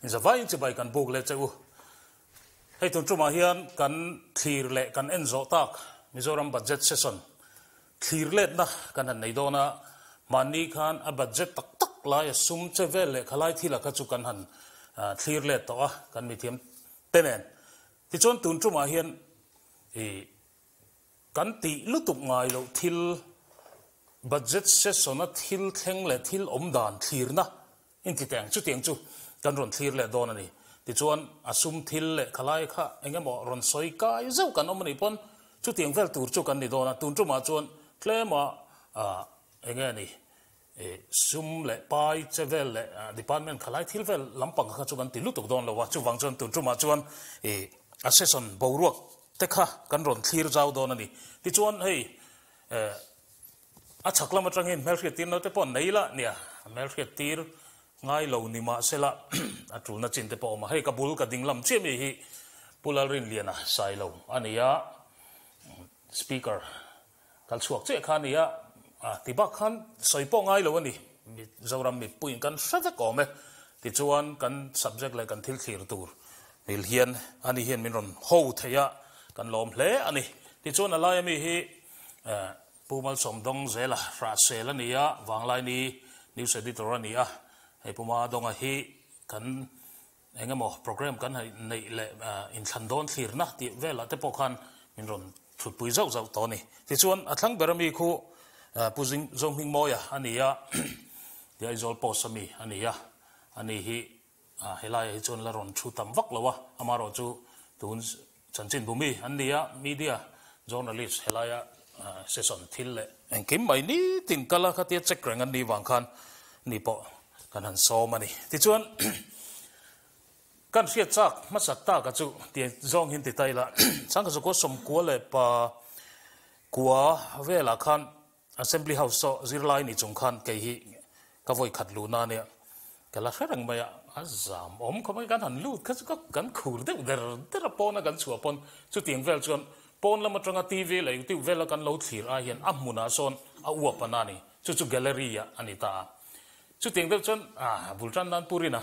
Inzavaiin chibai kan buk leh che u. Hei tun tumah hian kan thlir leh kan en zawh tak Mizoram Budget Session thlir letna kan han nei dawn a, mahni khan a budget tak tak laia sum che vel leh khalai thila kha chu kan han thlir let tawh a, kan mithiam te nen. Tichuan tun tumah hian ih Kan tih lutuk ngai loh thil, budget session-a thil thleng leh thil awm dan thlirna inti teh ang, chutiang chu kan rawn thlir leh dawn a ni. Tichuan, a sum thil leh khalai kha eng emaw rawn sawi kai zeuh kan awm a nih pawn chutiang vel tur chu kan ni dawn a. Tun tumah chuan tlema eng nge ni, sum leh pai che vel leh department khalai thil vel lampang kha chu kan ti lutuk dawn lo a, chuvang chuan tun tumah chuan a session boruak te kha kan rawn thlir zau dawn a ni. Tichuan hei a chhak lam atangin hmelhriat tir naute pawh an nei la nia, hmelhriat tir ngai lo ni mahsela a tulna chin te pawh a awm a, hei ka bul ka ding lam chiah mi hi Pu Lalrinliana Sailo a ni a, Speaker Kal chhuak chiah kha a ni a, ti bak khan sawi pawh ngai lo a ni. Mizoram mipuiin kan hre vek awm e. Tichuan kan subject leh kan thil thlir tur mil hian ani hian min rawn ho thei a, kan lawm hle a ni. Tichuan a laia mi hi Pu Malsawmdawng Zela Hrahsel a ni a, Vanglaini News Editor a ni a. Hei Pu Madonga hi kan Eng emaw program kan neih leh inthlan dawn thlirna tih velah te pawh khan min rawn thutpui zauh zauh tawh a ni. Tichuan a thlang ber ami khu Pu Zohmingmawia a ni a, The Aizawl Post ami a ni a, ani hi helaiah hi chuan la rawn thu tam vak lo a, amaherawhchu tun chanchinbu mi an ni a, media journalist helaia session thil leh engkim mai nitin kal a khatia check reng an nih vang khan ni pawh kan han sawm a ni. Tichuan kan hriat chak hmasak taka chu ti zawng hin ti ta ila changkha chu kua sawmkua leh pa kua velah khan Assembly House saw zirlai ni chung khan kei hi ka vawi khat luhna ania ka la hre reng mai a, a zam awm khawp mai, kan han lut kha chu ka kan khur deuh der der a pawna kan chhuah pawn chutiang vel chuan pawn lam atanga TV leh YouTube vela kan lo thlir ai hian a hmunah sawn a uap a na a ni, chu chu gallery ah a ni ta a, chutiang deuh chuan ah bul tan nan Purina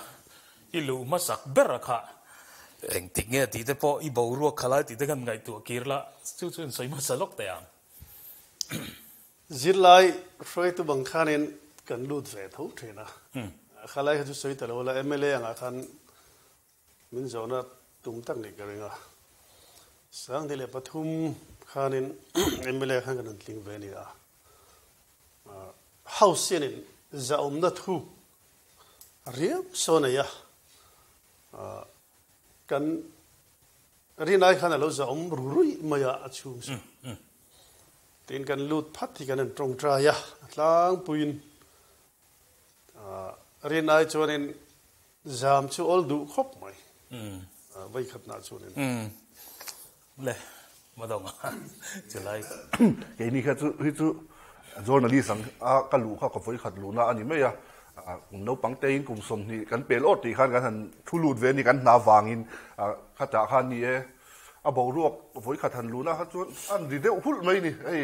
i luh hmasak ber a kha engtik nge tih te pawh i boruak kha lai tih te khan ngaihtuah kir la chu chu in sawi hmasa lawk teh ang. Zirlai hruaitu bang khanin kan lut ve tho thin a, khalai kha chu sawi ta lo la, mla angah khan min zawhna tum tak nih ka ring a, 2003 khanin mla khan kan han tling ve a ni a, House hianin zahawmna thu riau saw nei a, kan Rinai khan a lo zahawm ru ruih mai a, a chhung chu. Tin kan lut phat hi kan han tawngtai a, a tlangpuiin Rinai chuanin zam chu awl duh khawp mai, vawikhatnah chuanin. Le, Madonga, chulai. Keini kha chu hi chu journalist ang a ka luh kha ka vawikhat luhna a ni mai a, kum naupang tein kum 20 kan pel awt tih khan kan han thu lut ve a ni kan hna vangin khatah khan ni e a boruak vawikhat han luhna kha chuan a ri deuh hulh mai ni hei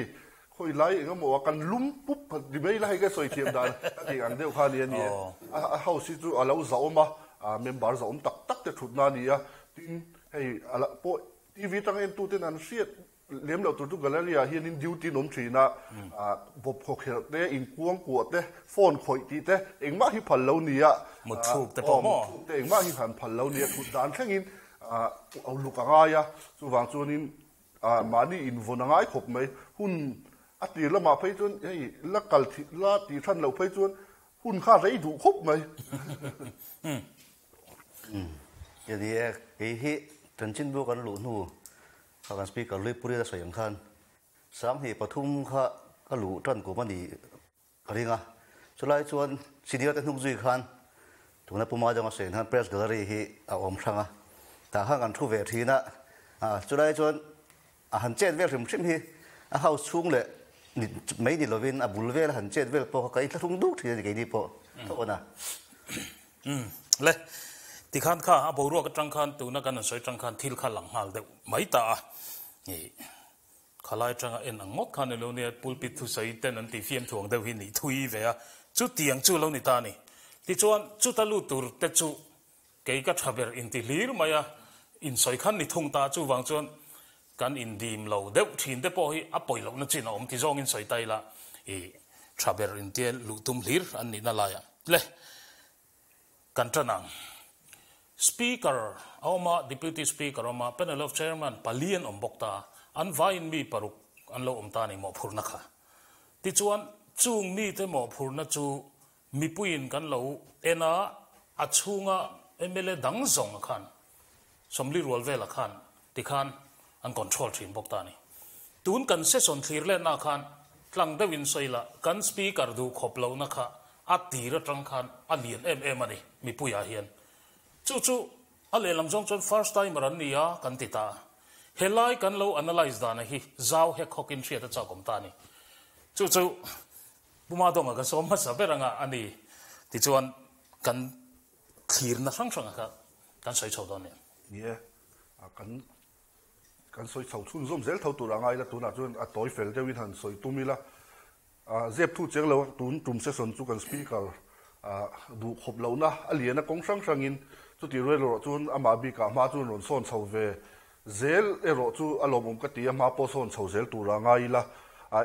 khawi lai eng emaw a kan lum pup ti mai la hei ka sawi thiam dan a tih ang deuh kha a ni a ni e a house hi chu a lo zahawm a member zahawm tak tak te thutna a ni a tin hei a la pawh TV atanga entuten an hriat lem loh tur chu gallery ah hianin duty an awm thin a, bawp khawkherh te, inkuang kuah te, phone khawih tih te engmah hi phal lo ni a, Mutthuk te pawh maw? Mutthuk te engmah hi han phal lo ni a, thut dan thlengin luk a ngai a, chuvang chuanin mahni invawn a ngai khawp mai. Hun a tir lamah phei chuan hei la kal la tih hran loh phei chuan hun kha rei duh khawp mai. Ni e, kei hi chanchinbu kan luh hnu kha kan speaker Luipuri a sawi ang khan 2003 kha ka luh tan kum a nih ka ring a. Chulai chuan senior te hnung zui khan tuna Pu Madonga sawi ang khan press gallery hi a awm hrang a, tah khan kan thu ve thin a. Chulai chuan a han chet vel hrim hrim hi a house chhung leh mai ni lovin a bul vel a han chet vel pawh kha ka inthlahrung duk thin a ni keini pawh tho a na. Umm le, tikhan kha a boruak atang khan tuna kan han sawi atang khan thil kha lang nghal deuh mai ta a, ih khalai atanga en ang ngawt khan ni lo nia pulpit thusawi ten an tih fiam thuang deuh hi nih thui ve a, chutiang chu lo ni ta a ni. Tichuan chuta lut tur te chu. Kei ka tha ber inti hlir mai a, insawi khan ni thung ta chuvang chuan kan indim lo deuh thin te pawh hi a pawi lohna chin a awm ti zawngin sawi ta ila i tha ber intia luh tum hlir an nihna laiah le kan tan ang. Speaker a awm a, Deputy Speaker a awm a, Panel of Chairman pali an awm bawk ta a, an vaiin mi paruk an lo awm ta a ni mawhphurhna kha. Tichuan chung mite mawhphurhna chu Mipuiin kan lo en a, a chhunga mla dang zawng a khan, Sawmli rual vela khan tikhan an control thin bawk ta a ni. Tun kan session thlir letna khan tlang deuhin sawi la, kan speaker duh khawp lohna kha a tir atang khan a lian em em a ni mipuiah hian. Chu chu a lehlam zawng chuan first timer an ni a kan ti ta a. Helai kan lo analyse dana hi zau hek hawkin hriat a chakawm ta a ni. Chu chu Pu Madonga kan sawm hmasa ber anga a ni tichuan kan thlirna hrang hranga kha kan sawi chho dawn nia. Ni e, kan kan sawi chho chhunzawm zel tho tur a ngai ila tunah chuan a tawi fel deuhin han sawi tum ila. Zep thu cheng lo tun tum session chu kan speaker duh khawp lohna a lian a kawng hrang hrangin chutih rual erawh chuan amah bikah hma chuan rawn sawn chho ve Zel erawh chu a lawmawm ka ti a, hma pawh sawn chho zel tur a ngai ila.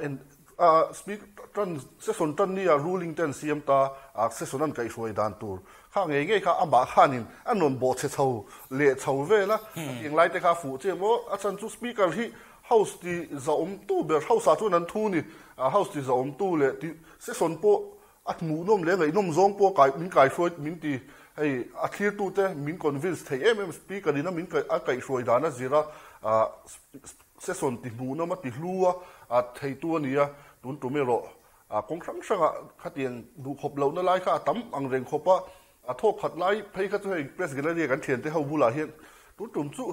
En a speak tan session tan nia ruling te an siam ta a, session an kaihhruai dan tur kha ngei ngei kha amah khanin a rawn bawh chhe chho leh chho vel a, a tih lai te kha a fuh chiah maw? A chhan chu speaker hi house ti zahawmtu ber house ah chuan an thu ni, house ti zahawmtu leh ti session pawh A hmuhnawm leh ngaihnawm zawng pawh kai min kaihruai min ti hei a thlirtute min convince thei em em speaker in a min a kaihhruai dan a zir a ah session ti hmuhnawm a ti hlu a ah theitu a ni a tun tum erawh ah kawng hrang hrang ah khatiang duhkhawp lohna lai kha a tam ang reng khawp a a thawk khat lai phei kha chu hei press gallery a kan thiante ho bulah hian tun tum chu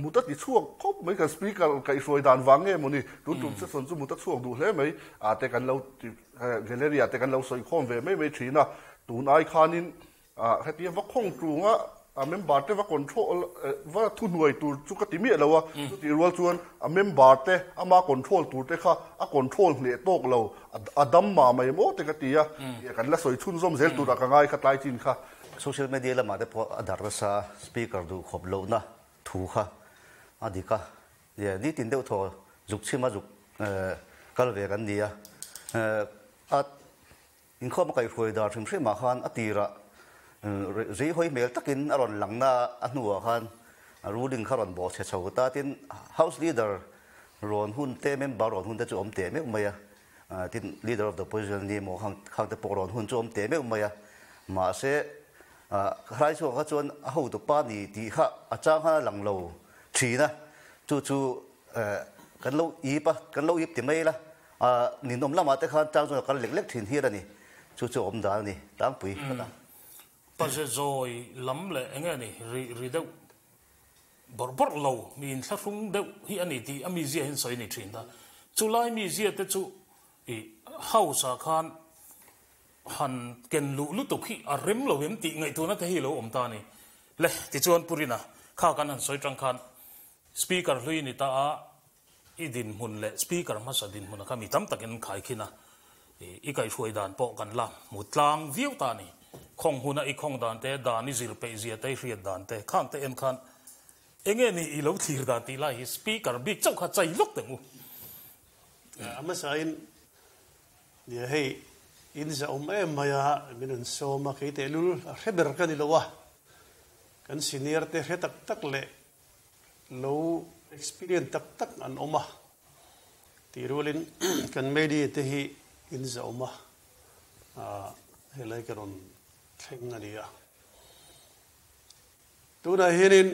Mut a ti chhuak khawp mai kan speaker kaihhruai dan vang nge mawni tun tum session chu mut a chhuak duh hle mai a te kan lo ti gallery ah te kan lo sawi khawm ve mai mai thin a tun ai khanin hetia va khawng tunga a member te va control va thuhnuai tur chu ka ti miah lo a chutih rual chuan a member te ama control tur te kha a control hneh tawk lo a dam mah mai maw te ka ti a kan la sawi chhunzawm zel turah ka ngai kha tlai chin kha. Social media lamah te pawh a darh nasa a, speaker duh khawp lohna thu kha a dik a, nitin deuh thaw zuk chhima zuk kal ve kan ni a, a inkhawm a kaihhruai dar hrim hrimah khan a tirah zei hawi hmel takin a rawn lang na a hnuah khan ruling kha rawn bawh chhe chho ta tin house leader rawn hun te member rawn hun te chu awm teh meuh mai a. Tin, Leader of the Opposition ni emaw khang khang te pawh rawn hun chu awm teh meuh mai a. Mahse, hlai chhuak kha chuan a hotu pa ni tih kha a chang khan a lang lo thin a. Chu chu kan lo ip a, kan lo ip ti mai ila. Ninawm lamah te khan chang chuan a kal lek lek thin hian a ni. Chu chu a awm dan a ni tlangpui khat a. Paze zawi lam leh eng nge ni ri ri deuh Bawrh bawrh lo, mi inthlahrung deuh hi a ni tih a mizia hian sawi a ni thin ta. Chulai mizia te chu i house ah khan han ken luh lutuk hi a rem lo em tih ngaihtuahna te hi a lo awm ta a ni. Le, tichuan Pu Rina, kha kan han sawi tang khan Speaker hlui ni ta a, i dinhmun leh Speaker hmasa dinhmun a kha mi tam takin an khaikhin a, i kaihhruai dan pawh kan la hmu tlang viau ta a ni. Khawng huna i khawng dan te, dan i zir peih zia te, i hriat dan te, khang te en khan enge ni i lo thlir dan tih lai hi Speaker bik chauh kha chai lawk teh u. A hmasain nia hei in zahawm em mai a, min rawn sawm a, kei tehlul a hre ber ka ni lo a, kan senior te hre tak tak leh Lo experience tak tak an awm a, tih rualin kan media te hi in zahawm a, helai ka rawn thleng a ni a. Tunah hianin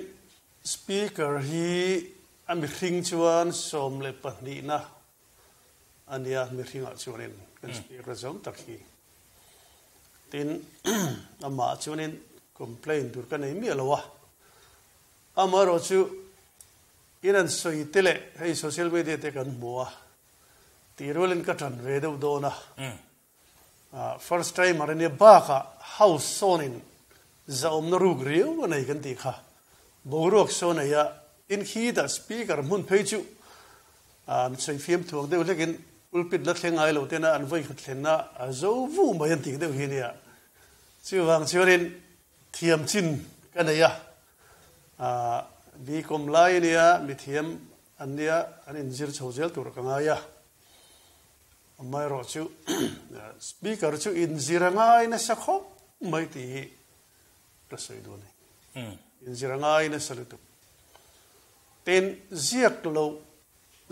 Speaker hi a mihring chuan 12na a nia, mihringah chuanin kan Speaker zawng tak hi. Tin, amah chuanin complaint tur ka nei miah lo a. Amaherawh chu in an sawi te leh hei social media te kan hmu a, tih rualin ka ṭan ve deuh dawn a. First timer a nia bakah house sawnin zahawmna ruk riau a nei kan tih kha. Boruak saw nei a, in khitah speaker hmun phei chu an sawi fiam thuak deuh hlekin pulpit la thleng ngai lo tena an vawi khat thlenna a zo vu mai an tih deuh hi a nia. Chuvang chuanin. Thiam chin ka nei a, BCom lai a nia, mithiam an nia, an inzir chho zel tur ka ngai a. Amaherawhchu Speaker chu inzir a ngai nasa khawp mai tih hi ka sawi duh a ni. Inzir a ngai nasa lutuk. Tin, ziak loh,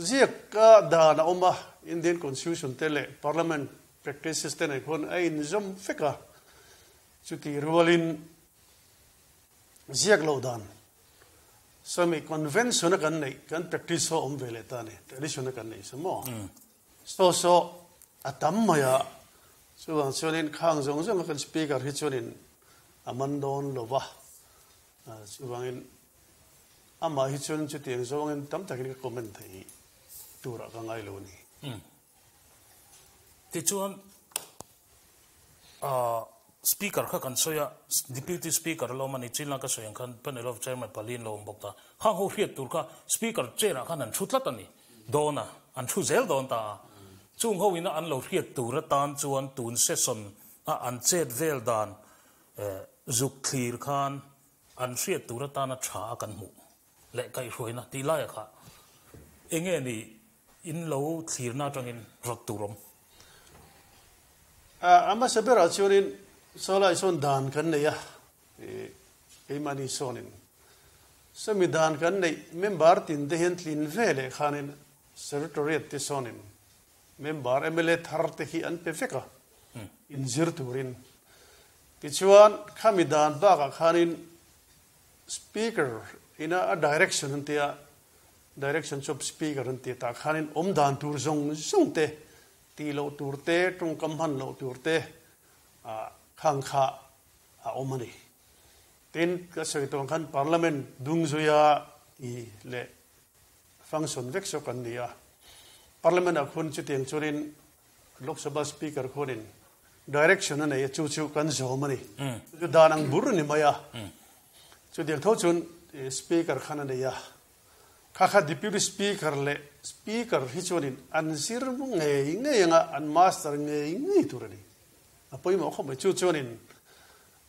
ziak a dan a awm a, Indian Constitution te leh Parliament practices te nen khuan a inzawm vek a. Chutih rualin ziak loh dan sawmi convention a kan neih, kan practice ho awm ve leh ta a ni, tradition a kan neih sa maw? Saw saw a tam mai a, chuvang chuanin khang zawng zawng a kan speaker hi chuanin a man dawn lo va, chuvangin amah hi chuan chutiang zawngin tam takin ka comment thei turah ka ngai lo a ni. Tichuan Speaker kha kan sawi a, Deputy Speaker a lo awm a ni, Chinla ka sawi ang khan Panel of Chairman pali an lo awm bawk ta. Khang ho hriat tur kha Speaker chair ah khan an thu tlat a ni dawn a, an thu zel dawn ta a. Chung ho ina an lo hriat tur atan chuan tun session a an chet vel dan zuk thlir khan an hriat tur atana tha a kan hmuh leh kaihhruaina tih laia kha enge ni in lo thlirna atangin rawt tur awm? A hmasa berah chuanin sawlai sawn dan kan nei a, keimahni sawnin sawmi dan kan neih member tin te hian tlin ve leh khanin Secretariat te sawnin member mla thar te hi an pe vek a inzir turin. Tichuan khami dan bakah khanin Speaker ina a direction an tia, direction chu speaker an tia tah khanin awm dan tur zawng zawng te, tih loh tur te, tawngkam hman loh tur te ah khang kha a awm a ni. Tin, ka sawi tawh ang khan Parliament dung zuia ti leh function vek zawk an ni a. Parliament ah khun chutiang chuanin Lok Sabha Speaker khuanin direction a nei a, chu chu kan zawm a ni. Chu chu dan ang bur a ni mai a. Chutiang tho chuan Speaker khan a nei a. Kha kha Deputy Speaker leh Speaker hi chuanin an zir ngei ngei anga an master ngei ngei tur a ni. A pawimawh khawp mai. Chu chuanin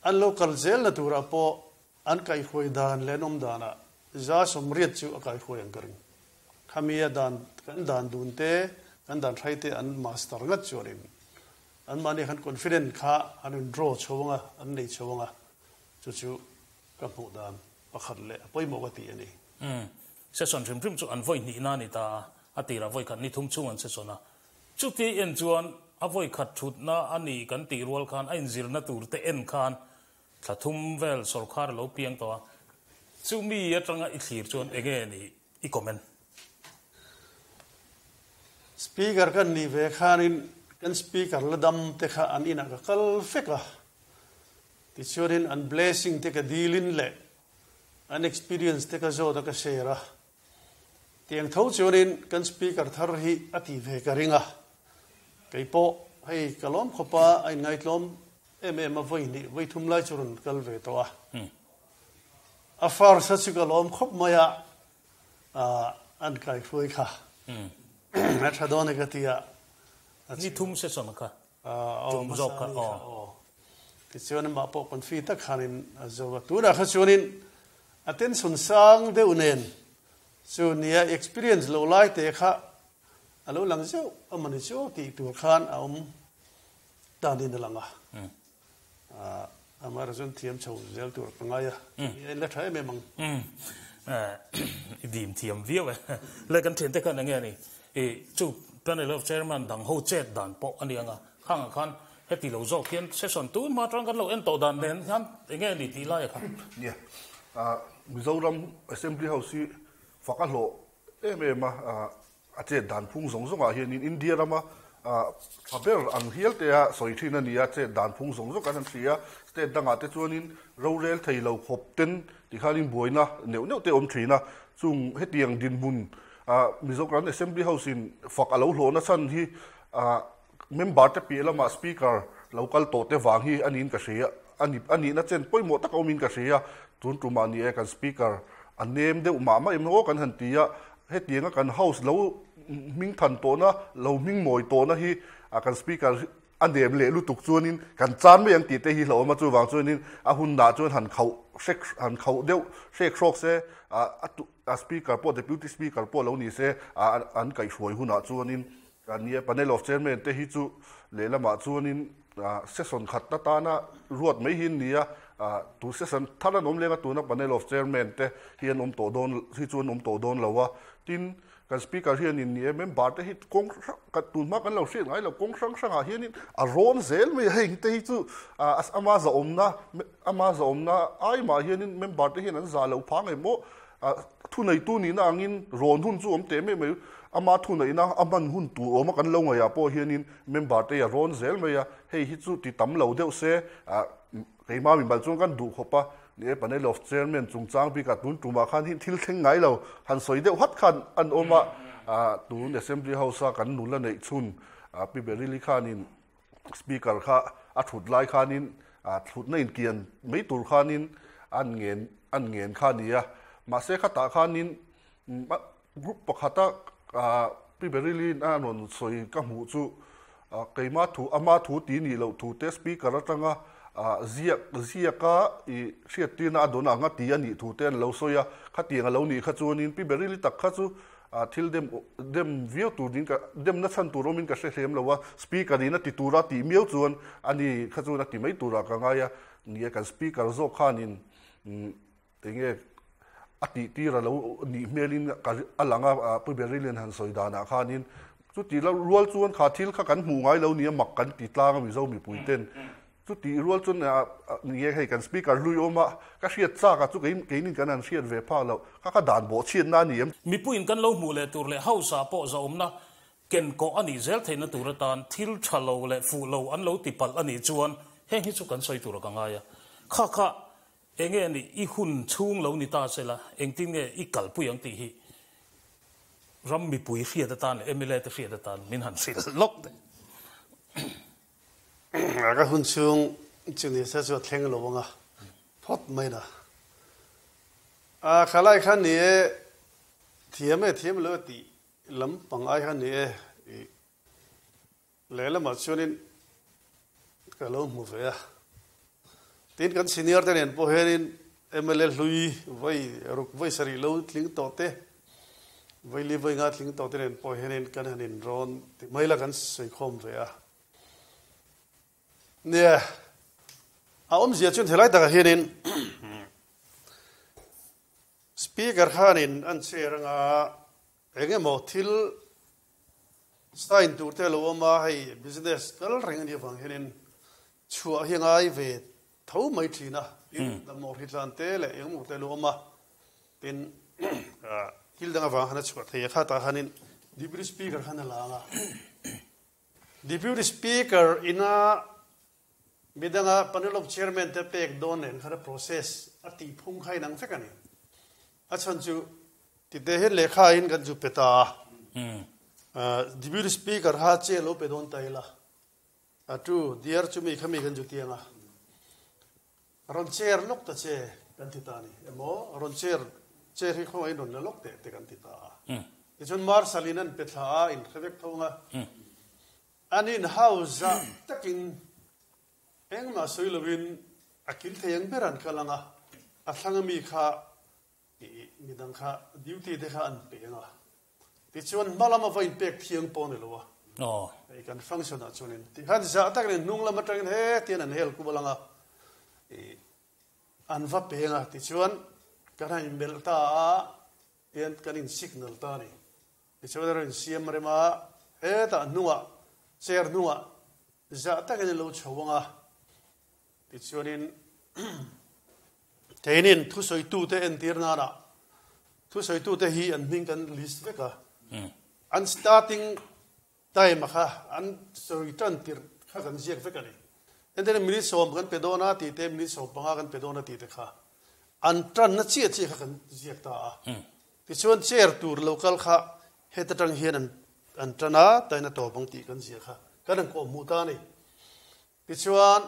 an lo kal zelna turah pawh an kaihhruai dan leh an awm danah za 80 chu a kaihhruai ang ka ring. Khami a dan kan dan dun te, kan dan hrai te an master ngat chuanin anmahni khan confident kha an in draw chho anga, an nei chho anga, chu chu ka hmuh dan pakhat leh a pawimawh ka ti a ni. Umm. Session hrim hrim chu an vawi hnihna a ni ta a, a tirah vawi khat ni thum chhung an session a. Chuti en chuan a vawi khat thutna a ni kan tih rual khan a inzirna tur te en khan thla thum vel sawrkhar a lo piang tawh a. Chumi atanga i thlir chuan enge ni i comment. Speaker kan nih ve khanin kan speaker la dam te kha an inah ka kal vek a, tichuanin an blessing te ka dilin leh an experience te ka zawt a ka share a, tiang tho chuanin kan speaker thar hi a tih ve ka ring a, keipawh hei ka lawm khawp a, a inngaitlawm em em a vawi hnih vawi thum lai chu rawn kal ve tawh a. A first a chu ka lawm khawp mai a, an kai hruai kha. A tha dawn e ka ti a. Ni thum session kha. Tum zawk kha aw. Tichuan amah pawh confi tak khanin a zo a. Tunah kha chuanin a tension sang deuh nen chu nia experience lo lai te kha a lo lang zeuh a mawni chu tih tur khan a awm tanin a lang a. Amah chuan thiam chho zel tur ka ngai a, i en la tha em em ang. I dim thiam viau e. Le kan thiante khan enge ni, i chu panel of chairman dang ho chet dan pawh a ni ang a, khangah khan heti lo zawk hian session tun hma atang kan lo en tawh dan nen hian enge ni tih lai a kha. Nia, Mizoram Assembly House hi fak a hlawh em em a, A chet dan phung zawng zawngah hianin India rama tha ber ang hial te a sawi thin a ni a, chet dan phung zawng zawng kan han hria a, state dangah te chuanin rorel thei lo khawp ten tikhanin buaina neuh neuh te a awm thin a, chung hetiang dinhmun Mizoram Assembly House in fak a lo hlawhna chhan hi member te piah lamah speaker lo kal tawh te vang hi a niin ka hria a ni, a nihna chen pawimawh tak a awmin ka hria, tun tumah ni e kan speaker a nem deuh mah mah em aw kan han ti a, hetianga kan house lo hming than tawhna lo hming mawi tawhna hi kan speaker. a nem leh lutuk chuanin kan chan mai ang tih te hi hlauhawm a, chuvang chuanin a hunah chuan han khauh hrek han khauh deuh hrek hrawk se, a a speaker pawh deputy speaker pawh lo ni se an kaihhruai hunah chuanin nia panel of chairman te hi chu lehlamah chuanin session khat atana ruat mai hi an ni a, tu session thar an awm leng a tuna panel of chairman te hi an awm tawh dawn hi chu an awm tawh dawn lo a, tin Kan speaker hianin ni e, member te hi kawng hrang, kan tun hma kan lo hriat ngai lo, kawng hrang hrangah hianin a rawn zel mai a, heng te hi chu ama zahawmna, ama zahawmna ai mah hianin member te hian an zah loh phang em aw, thuneitu nihna angin rawn hun chu awm teh mai mai, ama thuneihna a hman hun tur awma kan lo ngaihah pawh hianin member te hi a rawn zel mai a, hei hi chu ti tam lo deuh se, Keimah mimal chuan kan duh khawp a, ni e, Panel of Chairman chungchang bikah tun tumah khan hi thil thleng ngai lo, han sawi deuh hat khan an awm a, tun Assembly House-a kan nula neih chhun Pi Berili khanin Speaker kha a thut lai khanin thlutna inkian mai tur khanin an ngen an ngen kha a ni a, mahse khatah khanin group pakhata Pi Berili a rawn sawi ka hmuh chu Keimah thu, ama thu ti nih loh thu te speaker atanga ziak ziaka i hriattirna a dawn anga ti a nih thu te an lo sawi a, khatiang a lo nih kha chuanin Pi Berili tak kha chu thil dem dem viau tur niin ka demna chhan tur awmin ka hre hlem lo a, speaker in a ti tura tih miau chuan ani kha chuan a ti mai turah ka ngai a, ni e kan speaker zawk khanin Enge a tih tir a lo nih hmelin a lang a, Pu Berilian han sawi danah khanin chuti lo rual chuan kha thil kha kan hmuh ngai lo nia mak kan ti tlang a Mizo mipui ten. Chuti rual chuan enge hei kan speaker hlui awm a, ka hriat chak a chu keinin kan han hriat ve phak loh kha kha dan bawh chhiatna a ni em? Mipuiin kan lo hmuh leh tur leh House ah pawh zahawmna ken kawh a nih zel theihna tur atan thil tha lo leh fuh lo an lo ti palh a nih chuan heng hi chu kan sawi tur a ka ngai a. Kha kha Enge nih i hun chhung lo ni ta sela, engtin nge i kalpui ang tih hi ram mipui hriat atan leh mla te hriat atan min han hrilh lawk teh. Ka hun chhung chu ni se chu a thleng lo ang a, phawt mai na. A khalai kha ni e, thiam e thiam lo e tih lampang ai kha ni e, i Lehlamah chuanin ka lo hmu ve a, tin kan senior te nen pawh hianin mla hlui vawi ruk vawi sarih lo tling tawh te, vawi li vawi nga tling tawh te nen pawh hianin kan han inrawn ti mai la kan sawikhawm ve a. Nia, a awmzia chuan helai takah hianin Speaker khanin an chair anga eng emaw thil Sign tur te a lo awm a, hei business kal reng a nih avang hianin chhuah hi a ngai ve tho mai thin a, tin damawh hritlan te leh engemaw te a lo awm a, tin thil dang avang khan a chhuah thei a, khatah khanin Deputy Speaker khan a lang a, Deputy Speaker ina midanga Panel of Chairman te pek dawn nen khan a process a tihphung kha inang vek a ni. A chhan chu tite hian lehkha in kan zu pe ta a, Deputy Speaker kha che lo pe dawn ta ila, a tu diar chu mi kha mi kan zu tiang a, rawn chair lawk ta che kan ti ta a ni emaw, rawn chair chair hi khawngaih in rawn la lawk teh te kan ti ta a. Tichuan Marshal in an pe thla a, in hre vek tho ang a. An inhau zah takin engmah sawi loin a kil thei ang ber an kal ang a, a thlang ami kha ih midang kha duty te kha an pe ang a, tichuan hma lama va inpek thiang pawh a ni lo a, hei kan function ah chuanin tikhan zah takin hnung lam atangin hetian an hel kual ang a, ih an va peng a, tichuan kan han inmelh ta a, tian kan in signal ta a ni. Tichuan a rawn siam rem a, hetah hnungah, chair hnungah zah takin a lo chho ang a. Tichuanin keinin thusawitute entir nana thusawitute hi an hming kan list vek a. An starting time a kha an sawi tan tirh kha kan ziak vek a ni. Entirna minute 10 kan pe dawn a tih te, minute 15 kan pe dawn a tih te kha an tanna chiah chiah kha kan ziak ta a. Tichuan chair tur lo kal kha heta tang hian an an tan a, tain a tawp ang tih kan ziah kha kan han kawh hmuh ta a ni. Tichuan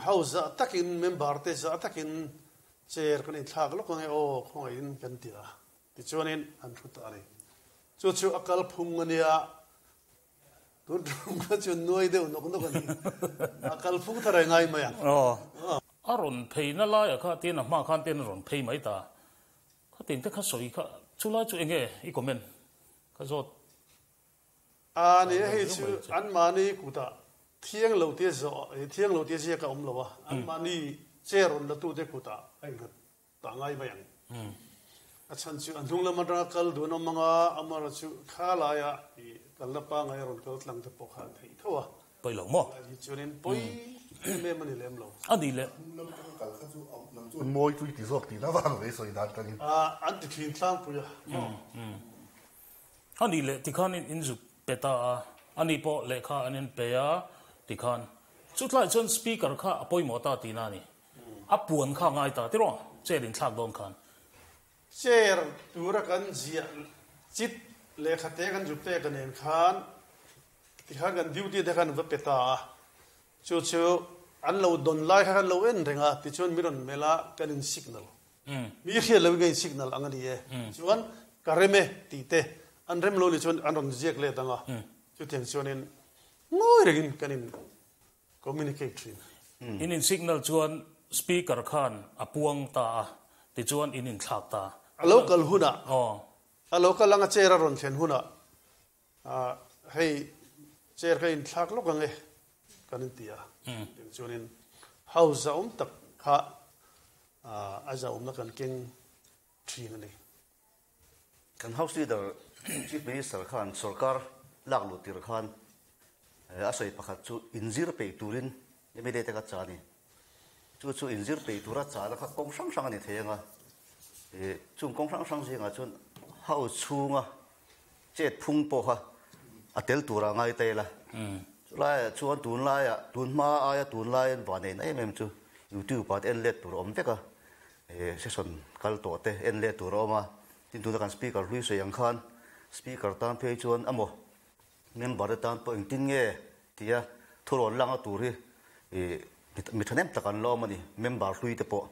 house zah takin member te zah takin chair kan inthlak lawk ang e aw khawngaihin kan ti a, tichuanin an thu ta a ni. Chu chu a kal phung a nia. Tun tum kha chu nuai deuh nawk nawk a ni. A kalphung thar a ngai mai ang. Aw. A rawn pheina laiah kha tin a hma khan tin a rawn phei mai ta. Khatin te kha sawi kha chulai chu enge i comment ka zawt. A ni hei chu anmahni kutah thiang lo tia zawh thiang lo tia ziak a awm lo a, anmahni chair rawn la tute kutah a innghat ta ngai mai ang. A chhan chu a hnung lam atanga kal dun awm anga amaherawh chu kha laia i kalna pangai a rawn kal tlang te pawh kha an theih tho a. Pawi lo maw? Hi chuanin pawi em em a ni lem lo. A ni le. Hnung lam atanga kal kha chu nang chuan mawi chu i ti zawk tihna vang ve sawi dan tangin. An ti thin tlangpui a maw? A nih leh tikhan in inzuk pe ta a, a ni pawh lehkha an in pe a tikhan. Chutlai chuan speaker kha a pawimawh ta tihna a ni. A puan kha a ngai ta tiraw chair inthlak dawn khan. Chair tura kan ziah chit lehkha te kan zuk pek a nen khan tikhan kan duty te khan va pe ta a. Chu chu an lo dawn lai kha kan lo en reng a tichuan mi rawn melh a kan in signal. Mi hriat loin ka in signal ang a ni e. Chuan ka rem e tih te an rem lo ni chuan an rawn ziak let ang a. Chutiang chuanin ngawi rengin kan in communicate thin. In in signal chuan speaker khan a puang ta a, tichuan in inthlak ta. A lo kal hunah, a lo kal anga chair a rawn thlen hunah Hei chair ka inthlak lawk ang e kan inti a, tiang chuanin house a awm tak kha a zahawmna kan keng thin a ni. Kan house leader Chief Minister khan sorkar lak luh tir khan a sawi pakhat chu inzir peih turin mla te kha cha a ni. Chu chu inzir peih tura chahna kha kawng hrang hrang a ni thei ang a, chung kawng hrang hrang zingah chuan house chhunga chet phung pawh kha a tel tura ngai ta ila. Chulaiah chuan tunlaiah tunhma aia tunlaiin vanneihna em em chu YouTube ah te en let tur a awm vek a, session kal tawh te en let tur a awm a, tin tuna kan speaker hlui sawi ang khan speaker tan phei chuan amaw Member te tan pawh engtin nge tia thurawn langa tur hi mi thahnem tak an la awm a ni. Member hlui te pawh,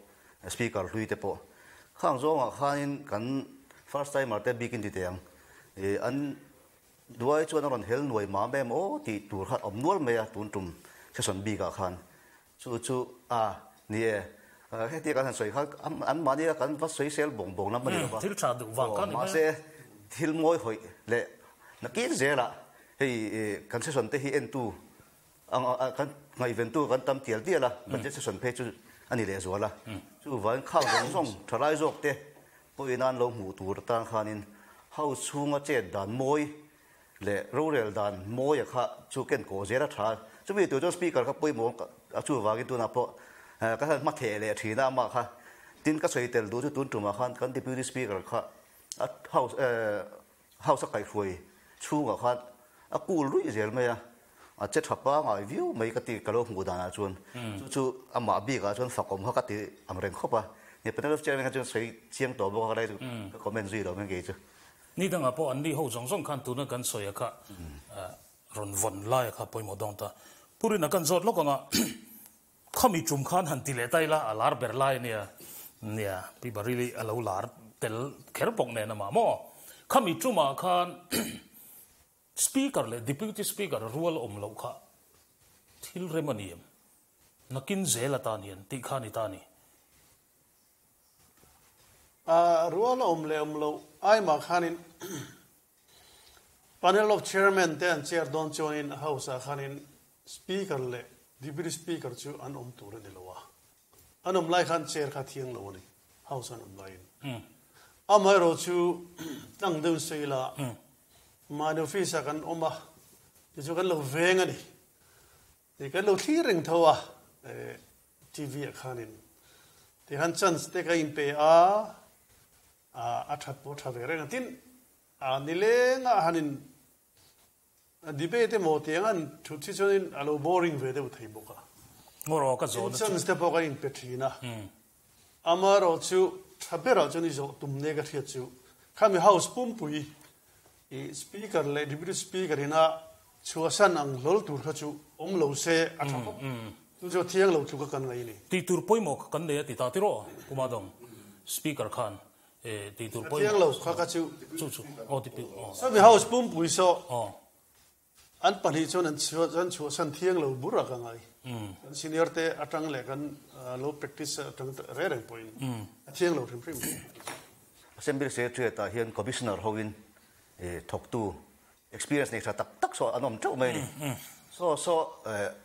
Speaker hlui te pawh. Khang zawngah khanin kan first timer te bikin ti teh ang. An duai chuan a rawn hel nuai mam em aw tih tur kha awm nual mai a tun tum session bikah khan. Chu chu a ni e. Heti kan han sawi khan anmahni a kan va sawi sel bawng bawng lam a ni lo va. Thil tha duh vang kha ni mai a. Mahse thil mawi hawih leh nakin zelah hei kan session te hi entu kan ngaihventu kan tam tial tial a, budget session phei chu a ni lehzual a. Chuvangin khang zawng zawng thalai zawk te pawhin an lo hmuh tur atan khanin house chhunga chet dan mawi leh rorel dan mawia kha chu ken kawh zel a tha a, chumi tur chuan speaker kha pawimawh a chuvangin tunah pawh ka hian hma theh leh thin a amah kha tin ka sawi tel duh chu tun tumah khan kan deputy speaker kha a house house a kaihhruai chhungah khan a cool ruih zel mai a, a che tha pangai viau mai ka ti ka lo hmuh danah chuan chu chu amah bikah chuan fakawm kha ka ti ang reng khawp a, ni panel of chairman kha chuan sawi chiang tawh bawk a ka lai chu ka comment zui lo mai kei chu. Ni dangah pawh an ni ho zawng zawng khan tuna kan sawi a kha rawn vawn lai a kha pawimawh dawn ta. Purina kan zawt lawk anga khami tum khan han ti leh ta ila a lar ber lai ania nia Pi Barili a lo lar tel kher bawk nen amah maw. Khami tumah khan Speaker leh Deputy Speaker rual awm loh kha thil rem a ni em? Nakin zel atan hian tih kha a ni ta a ni. A rual awm leh awm loh aimah khanin Panel of Chairman te an chair dawn chuanin House ah khanin Speaker leh Deputy Speaker chu an awm tur a ni lo a. An awm lai khan chair kha thiang lo a ni, House an awm laiin. Amaherawh chu tlang deuhin sawi ila mahni office ah kan awm a, tichuan kan lo veng a ni. Ti kan lo thlir reng tho a TV ah khanin ti khan chance te ka in pe a, a that pawh a tha ve reng a. Tin, nileng ah hanin debate emaw tiang an thut hi chuanin a lo boring ve deuh thei bawk a. Ngawrawh ka zawhna chu. Chance te pawh ka in pe thin a. Amaherawh chu tha berah chuan i zawh tum nek a hriat chu khami house pumpui i speaker leh deputy speaker ina chhuahsan ang hlawl tur kha chu awm lo se a tha khawp. Chu chu thiang lo tluk a kan ngaih a ni. Tih tur pawimawh kha kan nei a ti ta tiraw Pu Madawng speaker khan e tih tur pawimawh. Thiang lo kha kha chu. Chu chu aw deputy aw. Sawmi house pumpui saw. Aw. An pahnih chuan an an chhuahsan thiang lo bur a ka ngai. Kan senior te atang leh kan lo practice atang reng reng pawhin a thiang lo hrim hrim. Assembly Secretariat ah hian Commissioner hoin thawktu experience nei tha tak tak saw an awm teuh mai a ni. Saw saw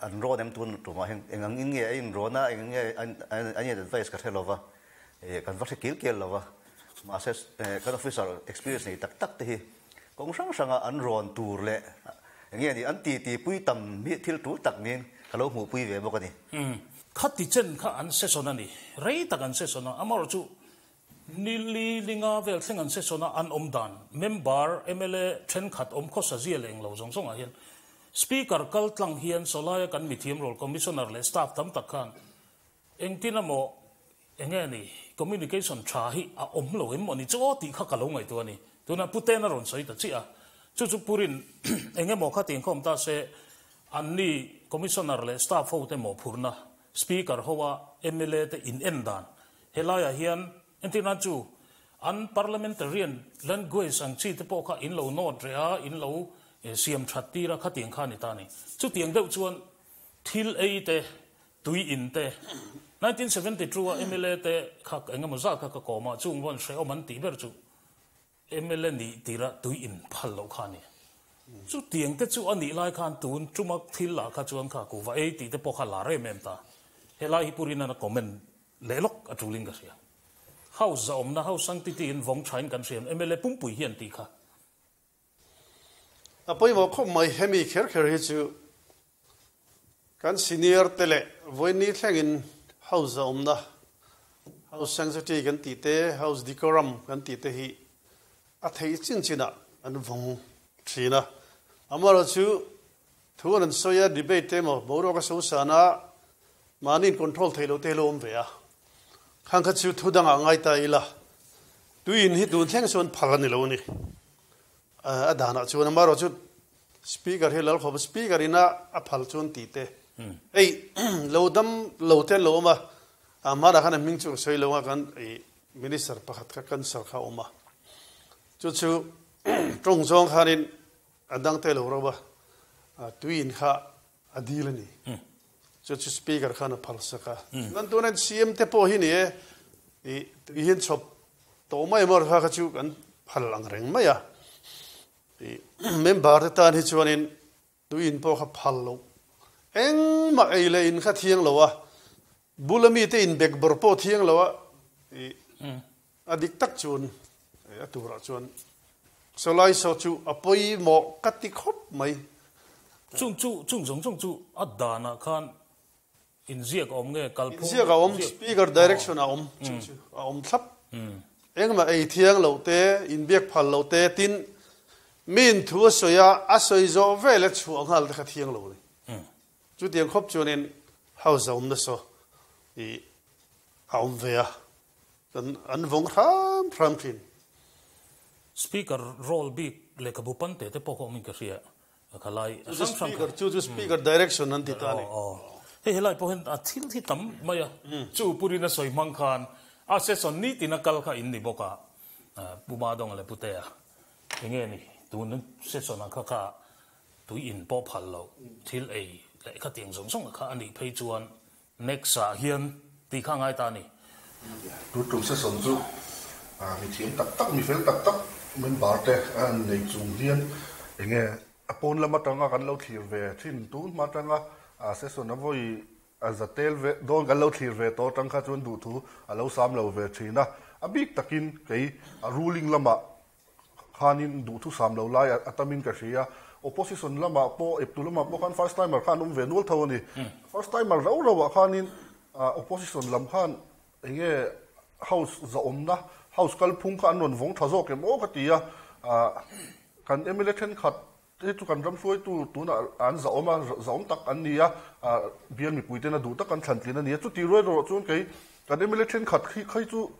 an rawn em tun tumah hian eng ang in nge a inrawn a, eng ang nge an in advice ka hre lo va, kan va hre kil kel lo va. Mahse kan officer experience nei tak tak te hi kawng hrang hranga an rawn tur leh eng nge ni an ti ti pui tam hi thil tul tak niin ka lo hmuhpui ve bawk a ni. Khati chen kha an session a ni. Rei tak an session a, amaherawhchu Ni li linga vel thleng an session a an awm dan, member, mla thenkhat awm khawsa zia leh englo zawng zawngah hian Speaker kal tlang hian sawlaia kan mithiam role Commissioner leh staff tam tak khan engtin emaw enge ni communication tha hi a awm lo em maw ni chu aw tih kha ka lo ngaihtuah a ni. Tunah Pu Tena rawn sawi ta chiah a, chu chu Purin eng emaw kha tiangkhawm ta se anni Commissioner leh staff ho te mawhphurhna Speaker hoa mla te in en dan Helaiah hian entir nan chu an parliamentarian language ang chi te pawh kha in lo note reh a, in lo siam that tir a, khatiang kha a ni ta a ni. Chutiang deuh chuan thil ei te, tui in te, 1972 a mla te kha eng emaw zat kha ka kawm a, chung vawn hrehawm an tih ber chu mla nih tira tui in phal loh kha a ni. Chutiang te chu a nih lai khan tun tuma thil lah kha chuan kha kuhva ei tih te pawh kha lar em em ta. Helai hi Pu Rinana comment Leh lawk a tulin ka hria. House zahawmna, House sanctity in vawng thain kan hria em? Mla pumpui hian tih kha. A pawimawh khawp mai, hemi kher kher hi chu kan senior te leh vawiin thlengin House zahawmna, House sanctity kan tih te, House decorum kan tih te hi a theih chin chinah an vawng thin a. Amaherawhchu Thu an sawi a, debate te emaw boruak a sosan a, mahni in control theih loh te hi lo awm ve a. Khang kha chu thu dangah ngai ta ila, tuiin hi tun thleng chuan phal a ni lo a ni. A danah chuan amaherawh chu speaker hi lal khawp a, speaker ina a phal chuan tih te. Hei lo dam lo te an lo awm a, a hmanah khan a hming chu ka sawi lo a, kan minister pakhat kha cancer kha a awm a, chu chu tawng zawng khanin A dang te lo ro a, tui in kha a dil a ni. Chu chu speaker khan a phal sak a. Nan tuna CM te pawh hi ni e, i tui hian chhawp tawh mai maw kha kha chu kan phal ang reng mai a. I member te tan hi chuanin tui in pawh kha phal lo. Engmah ei leh in kha thiang lo a, bula mite in bekbawr pawh thiang lo a, i A dik tak chuan a turah chuan Sawlai saw chu a pawimawh ka ti khawp mai. Chung chu, chung zawng zawng chu a danah khan inziak a awm nge kalphung? Inziak a awm, speaker direction a awm, chu chu a awm thlap. Engmah ei thiang loh te, inbiak phal loh te, tin miin thu a sawi a, a sawi zawh vel a chhuah nghal te kha thiang lo a ni. Chutiang khawp chuanin house a awm nasa i a awm ve a. Kan an vawng hram hram thin. Speaker role bik lehkhabu pan te te pawh kha awmin ka hria a kha lai a hrang hrang kha. Chu chu speaker direction an ti ta a ni. Aw hei helai pawh hian a thil hi tam mai a, chu Purin a sawi hmang khan a session nitin a kal kha in ni bawk a, Pu Madonga leh Pu Tea enge ni tun session ang kha kha tui in pawh phal loh thil ei leh khatiang zawng zawng kha a nih phei chuan Next ah hian tih kha ngai ta a ni. Tun tum session chu mi thiam tak tak, mi fel tak tak member te an nei chung hian enge a pawn lam atanga kan lo thlir ve thin tun hma atanga session a vawi a za tel ve dawn kan lo thlir ve tawh atang kha chuan duhthu a lo sam lo ve thin a. A bik takin kei a ruling lamah Khanin duhthusam lo lai a tamin ka hria. Opposition lamah pawh, eptu lamah pawh khan first timer khan awm ve nual tho a ni. First timer rau rauah khanin opposition lam khan eng nge house zahawmna, house kalphung kha an rawn vawng tha zawk em aw ka ti a. Kan mla thenkhat te chu kan ram hruaitu tunah an zahawm a, zahawm tak an ni a, bial mipui tena duh tak an thlan tlin a ni a. Chuti ruai erawh chuan kei Kan mla thenkhat khi khai chu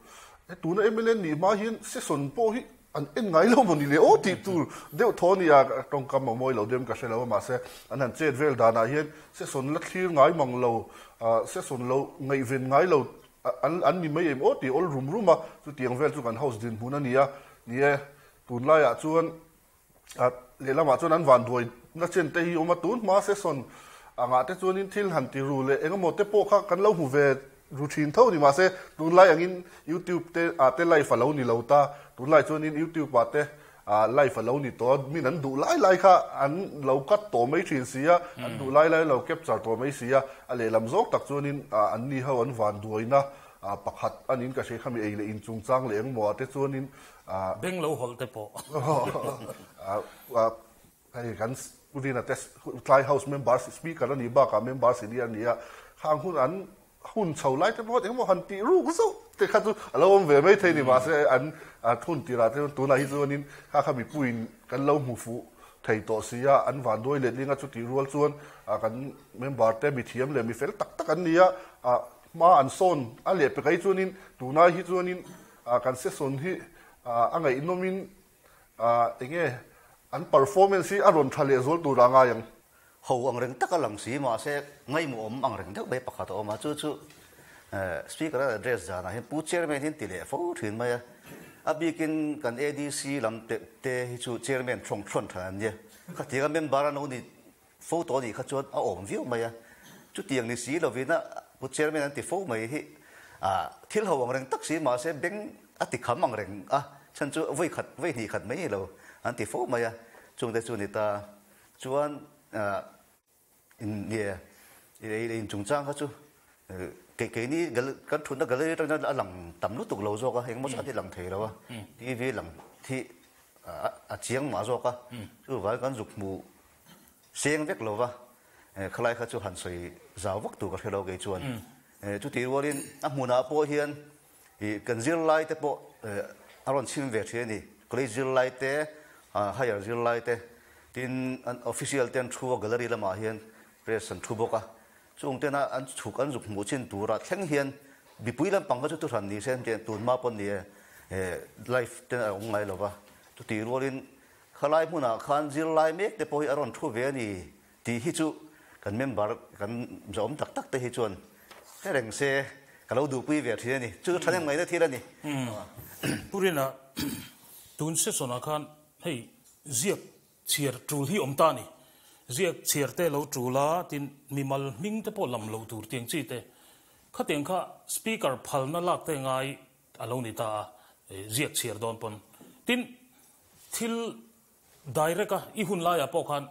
he tuna mla nih hma hian session pawh hi an en ngai lo maw ni le aw tih tur deuh thaw a ni a, tawngkam a mawi lo deuh in ka hre lo a, mahse an han chet vel danah hian session la thlir ngai mang lo, session lo ngaihven ngai lo an an ni mai em aw tih awl rum rum a, chutiang vel chu kan house dinhmun a ni a, ni e tunlaiah chuan lehlamah chuan an vanduai. na chen te hi awm a, tun hma session angah te chuanin thil han ti ru leh engemaw te pawh kha kan lo hmu ve ru thin tho ni mahse tunlai angin YouTube te ah te live a lo ni lo ta, tunlai chuanin YouTube ah te live a lo ni tawh a, min an duh lai lai kha an lo cut tawh mai thin si a, an duh lai lai lo capture tawh mai si a, a lehlam zawk tak chuanin anni ho an van duaina pakhat a niin ka hria khami ei leh inchungchang leh engmaw ah te chuanin Beng lo hawlh te pawh. Hei kan Rina te tlai house member speaker a nih bakah member senior a ni a, khang hun an hun chho lai te pawh engemaw han tih ruk zauh te kha chu a lo awm ve mai thei ni mahse an hun tirah te chuan tunah hi chuanin kha kha mipuiin kan lo hmu fuh thei tawh si a, an vanduai letling a chutih rual chuan kan member te mithiam leh mifel tak tak an ni a, hma an sawn a leh pek ai chuanin tunai hi chuanin kan session hi a ngaihnawmin Enge an performance hi a rawn tha leh zual tur a ngai ang. Ho ang reng taka lang si mahse ngaihmawhawm ang reng deuh mai pakhat a awm a, chu chu Speaker a address zanah hian Pu Chairman hian ti leh fo thin mai a, a bikin kan ADC lam te hi chu Chairman thawng thawn than an nia, khatianga member an lo ni fo tawh anih kha chuan a awm viau mai a, chutiang ni si lovin a Pu Chairman an ti fo mai hi thil ho ang reng tak si mahse beng a ti kham ang reng a, chhan chu vawi khat vawi hnih khat mai lo an ti fo mai a, chungte chu ni ta chuan in nge in chungchang kha chu kei keini kan thutna gallery atang chuan a lang tam lutuk lo zawk a, engemaw zat hi a lang thei lo a, TV lang hi a chiang mah zawk a, chuvangin kan zuk hmuh Seng vek lo va, khalai kha chu han sawi zau vak tur ka hre lo kei chuan. Chutih rualin a hmunah pawh hian kan zirlai te pawh a rawn chhim ve thin a ni. College zirlai te, higher zirlai te, tin an official te an thu a, gallery lamah hian press an thu bawk a. Chung tena an chhuk an zuk hmuh chin turah thleng hian mipui lampang kha chu thuhran ni se an tih tun hma pawn ni e live te a awm ngai lo va. Chutih rualin Khalai hmunah khan zirlai mek te pawh hi a rawn thu ve a ni tih hi chu kan member kan zawm tak tak te hi chuan hre reng se ka lo duhpui ve thin a ni. Chu chu thahnem ngaihna thil a ni. Pu Rina, tun session ah khan hei ziak chhiar tul hi awm ta a ni. Ziak chhiar te lo tul a, tin mimal hming te pawh lam loh tur tiang chi te. Khatiang kha speaker phalna lak te ngai a lo ni ta a, ziak chhiar dawn pawn. Tin, thil direct a, i hun laiah pawh khan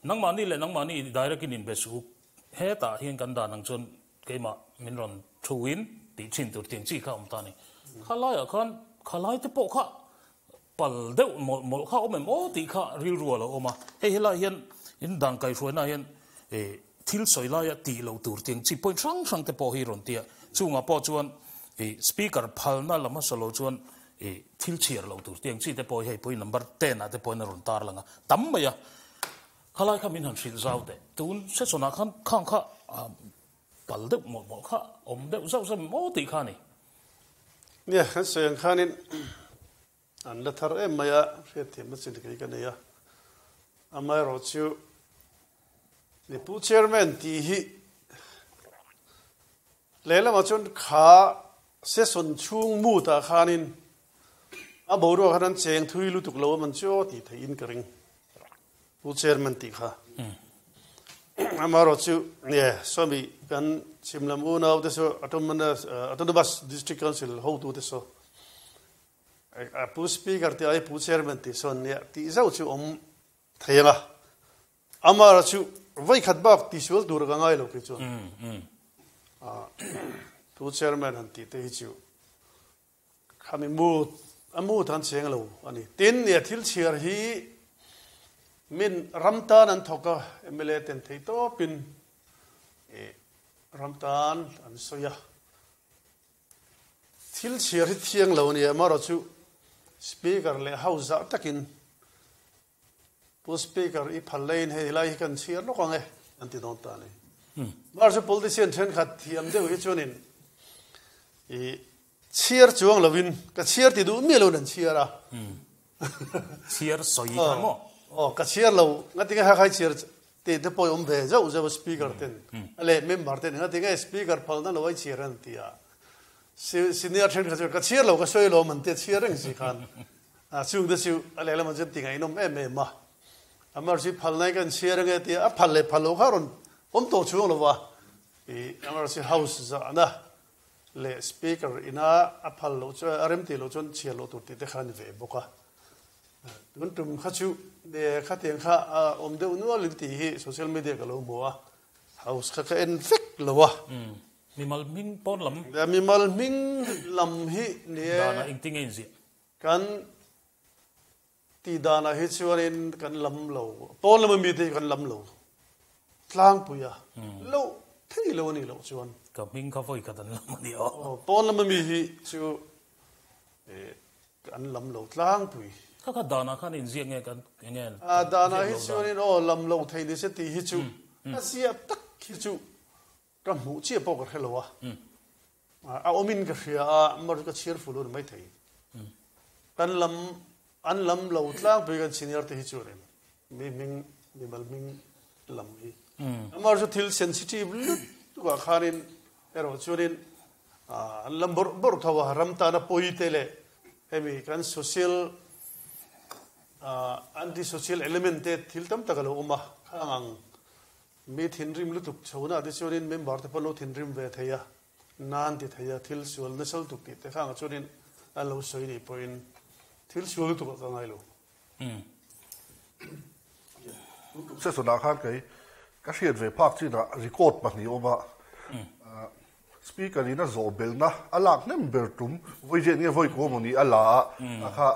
nangmahni leh nangmahni direct in inbe suh u, hetah hian kan dan ang chuan keimah min rawn thuin tih thin tur tiang chi kha a awm ta a ni. Kha laiah khan khalai te pawh kha pal deuh mawlh mawlh kha awm em aw tih kha rilru a lo awm a. Hei helai hian in dan kaihhruainaah hian thil sawi laia tih loh tur tiang chi point hrang hrang te pawh hi rawn ti a. Chungah pawh chuan speaker phalna la hmasa lo chuan thil chhiar loh tur tiang chi te pawh hi hei point number 10 ah te pawhin a rawn tar lang a. Tam mai a. Khalai kha min han hrilh zau teh. Tun session ah khan khang kha pal deuh mawlh mawlh kha awm deuh zauh zauh em aw tih kha a ni. Nia, kan sawi ang khanin an la thar em mai a, hriatthiamna chin kei ka nei a. Amaherawh chu ni Pu Chairman tih hi lehlamah chuan kha session chhung mood ah khanin a boruak khan an cheng thui lutuk lo a man chu aw tih theihin ka ring. Pu Chairman tih kha. Amaherawh chu nge sawmi kan chhim lam unau te saw Autonomous District Council hotu te saw Pu Speaker tih ai Pu Chairman tih sawn nia tih zauh chu awm thei ang a. Amaherawh chu vawikhat bak tisual tur ka ngai lo kei chuan. Pu Chairman han tih te hi chu Khami mu a mu tan cheng lo a ni. Tin, nia thil chhiar hi min ram tan an thawk a, mla ten thei tawpin ram tan an sawi a. Thil chhiar hi thiang lo a ni a, amaherawh chu Speaker leh House zah takin Pu Speaker, i phal leiin hei lai hi kan chhiar lawk ang e, an ti dawn ta a ni. Mar chu politician thenkhat thiam deuh hi chuanin i chhiar chuang lovin ka chhiar ti duh miah loin an chhiar a. Chhiar sawi kha maw? Aw, ka chhiar lo, ngatinge kha khai chhiar tih te pawh i awm ve zauh zauh a Speaker ten leh member ten ngatinge Speaker phalna lo ai chhiar an ti a. Senior thenkhat chuan ka chhiar lo ka sawi lo an ti a chhiar reng si khan. A chungte chu a lehlam ah chuan ti ngaihnawm em em a. MRC phalna hi kan chhiar ange tia a phal leh phal lo kha rawn awm tawh chhung lo va. I MRC house zahna leh speaker ina a phal loh chuan a rem tih loh chuan chhiar loh tur tih te kha a ni ve bawk a. Tun tum kha chu khatiang kha a awm deuh nual in tih hi social media ka lo hmu a, house kha ka en vek lo a. Mimal hming pawn lam. Mimal hming lam hi ni e. Danah engtin nge inziah? Kan tih danah hi chuanin kan lam lo, pawn lama mite hi kan lam lo tlangpui a, loh thei lo a nih loh chuan. Ka hming kha vawi khat an lam a ni aw. Aw, pawn lama mi hi chu an lam lo tlangpui. Kha kha danah khan inziak nge kan eng nge? A, danah hi chuanin aw lam lo thei ni se tih hi chu a ziah tak hi chu Ka hmuh chiah pawh ka hre lo a, a awmin ka hria a, mar ka chhiar ful hun mai thei. Kan lam, an lam lo tlangpui kan senior te hi chuanin mi hming, mimal hming lam hi. Amar chu thil sensitive lutuk ah khanin erawh chuanin an lam bawrh bawrh tho a, ram tana pawi te leh hemi kan social anti social element te thil tam tak a lo awm a, khang ang Mi thinrim lutuk chhona te chuanin member te pawh an lo thinrim ve thei a, nan ti thei a, thil sual nasa lutuk tih te khangah chuanin an lo sawi nih pawhin thil sual lutuk ah ka ngai lo. Session ah khan kei ka hriat ve phak chinah record pahnih awm a, Speaker in a zawh belhna a lak hnem ber tum vawi riat nge vawi kuam awni a la a, a kha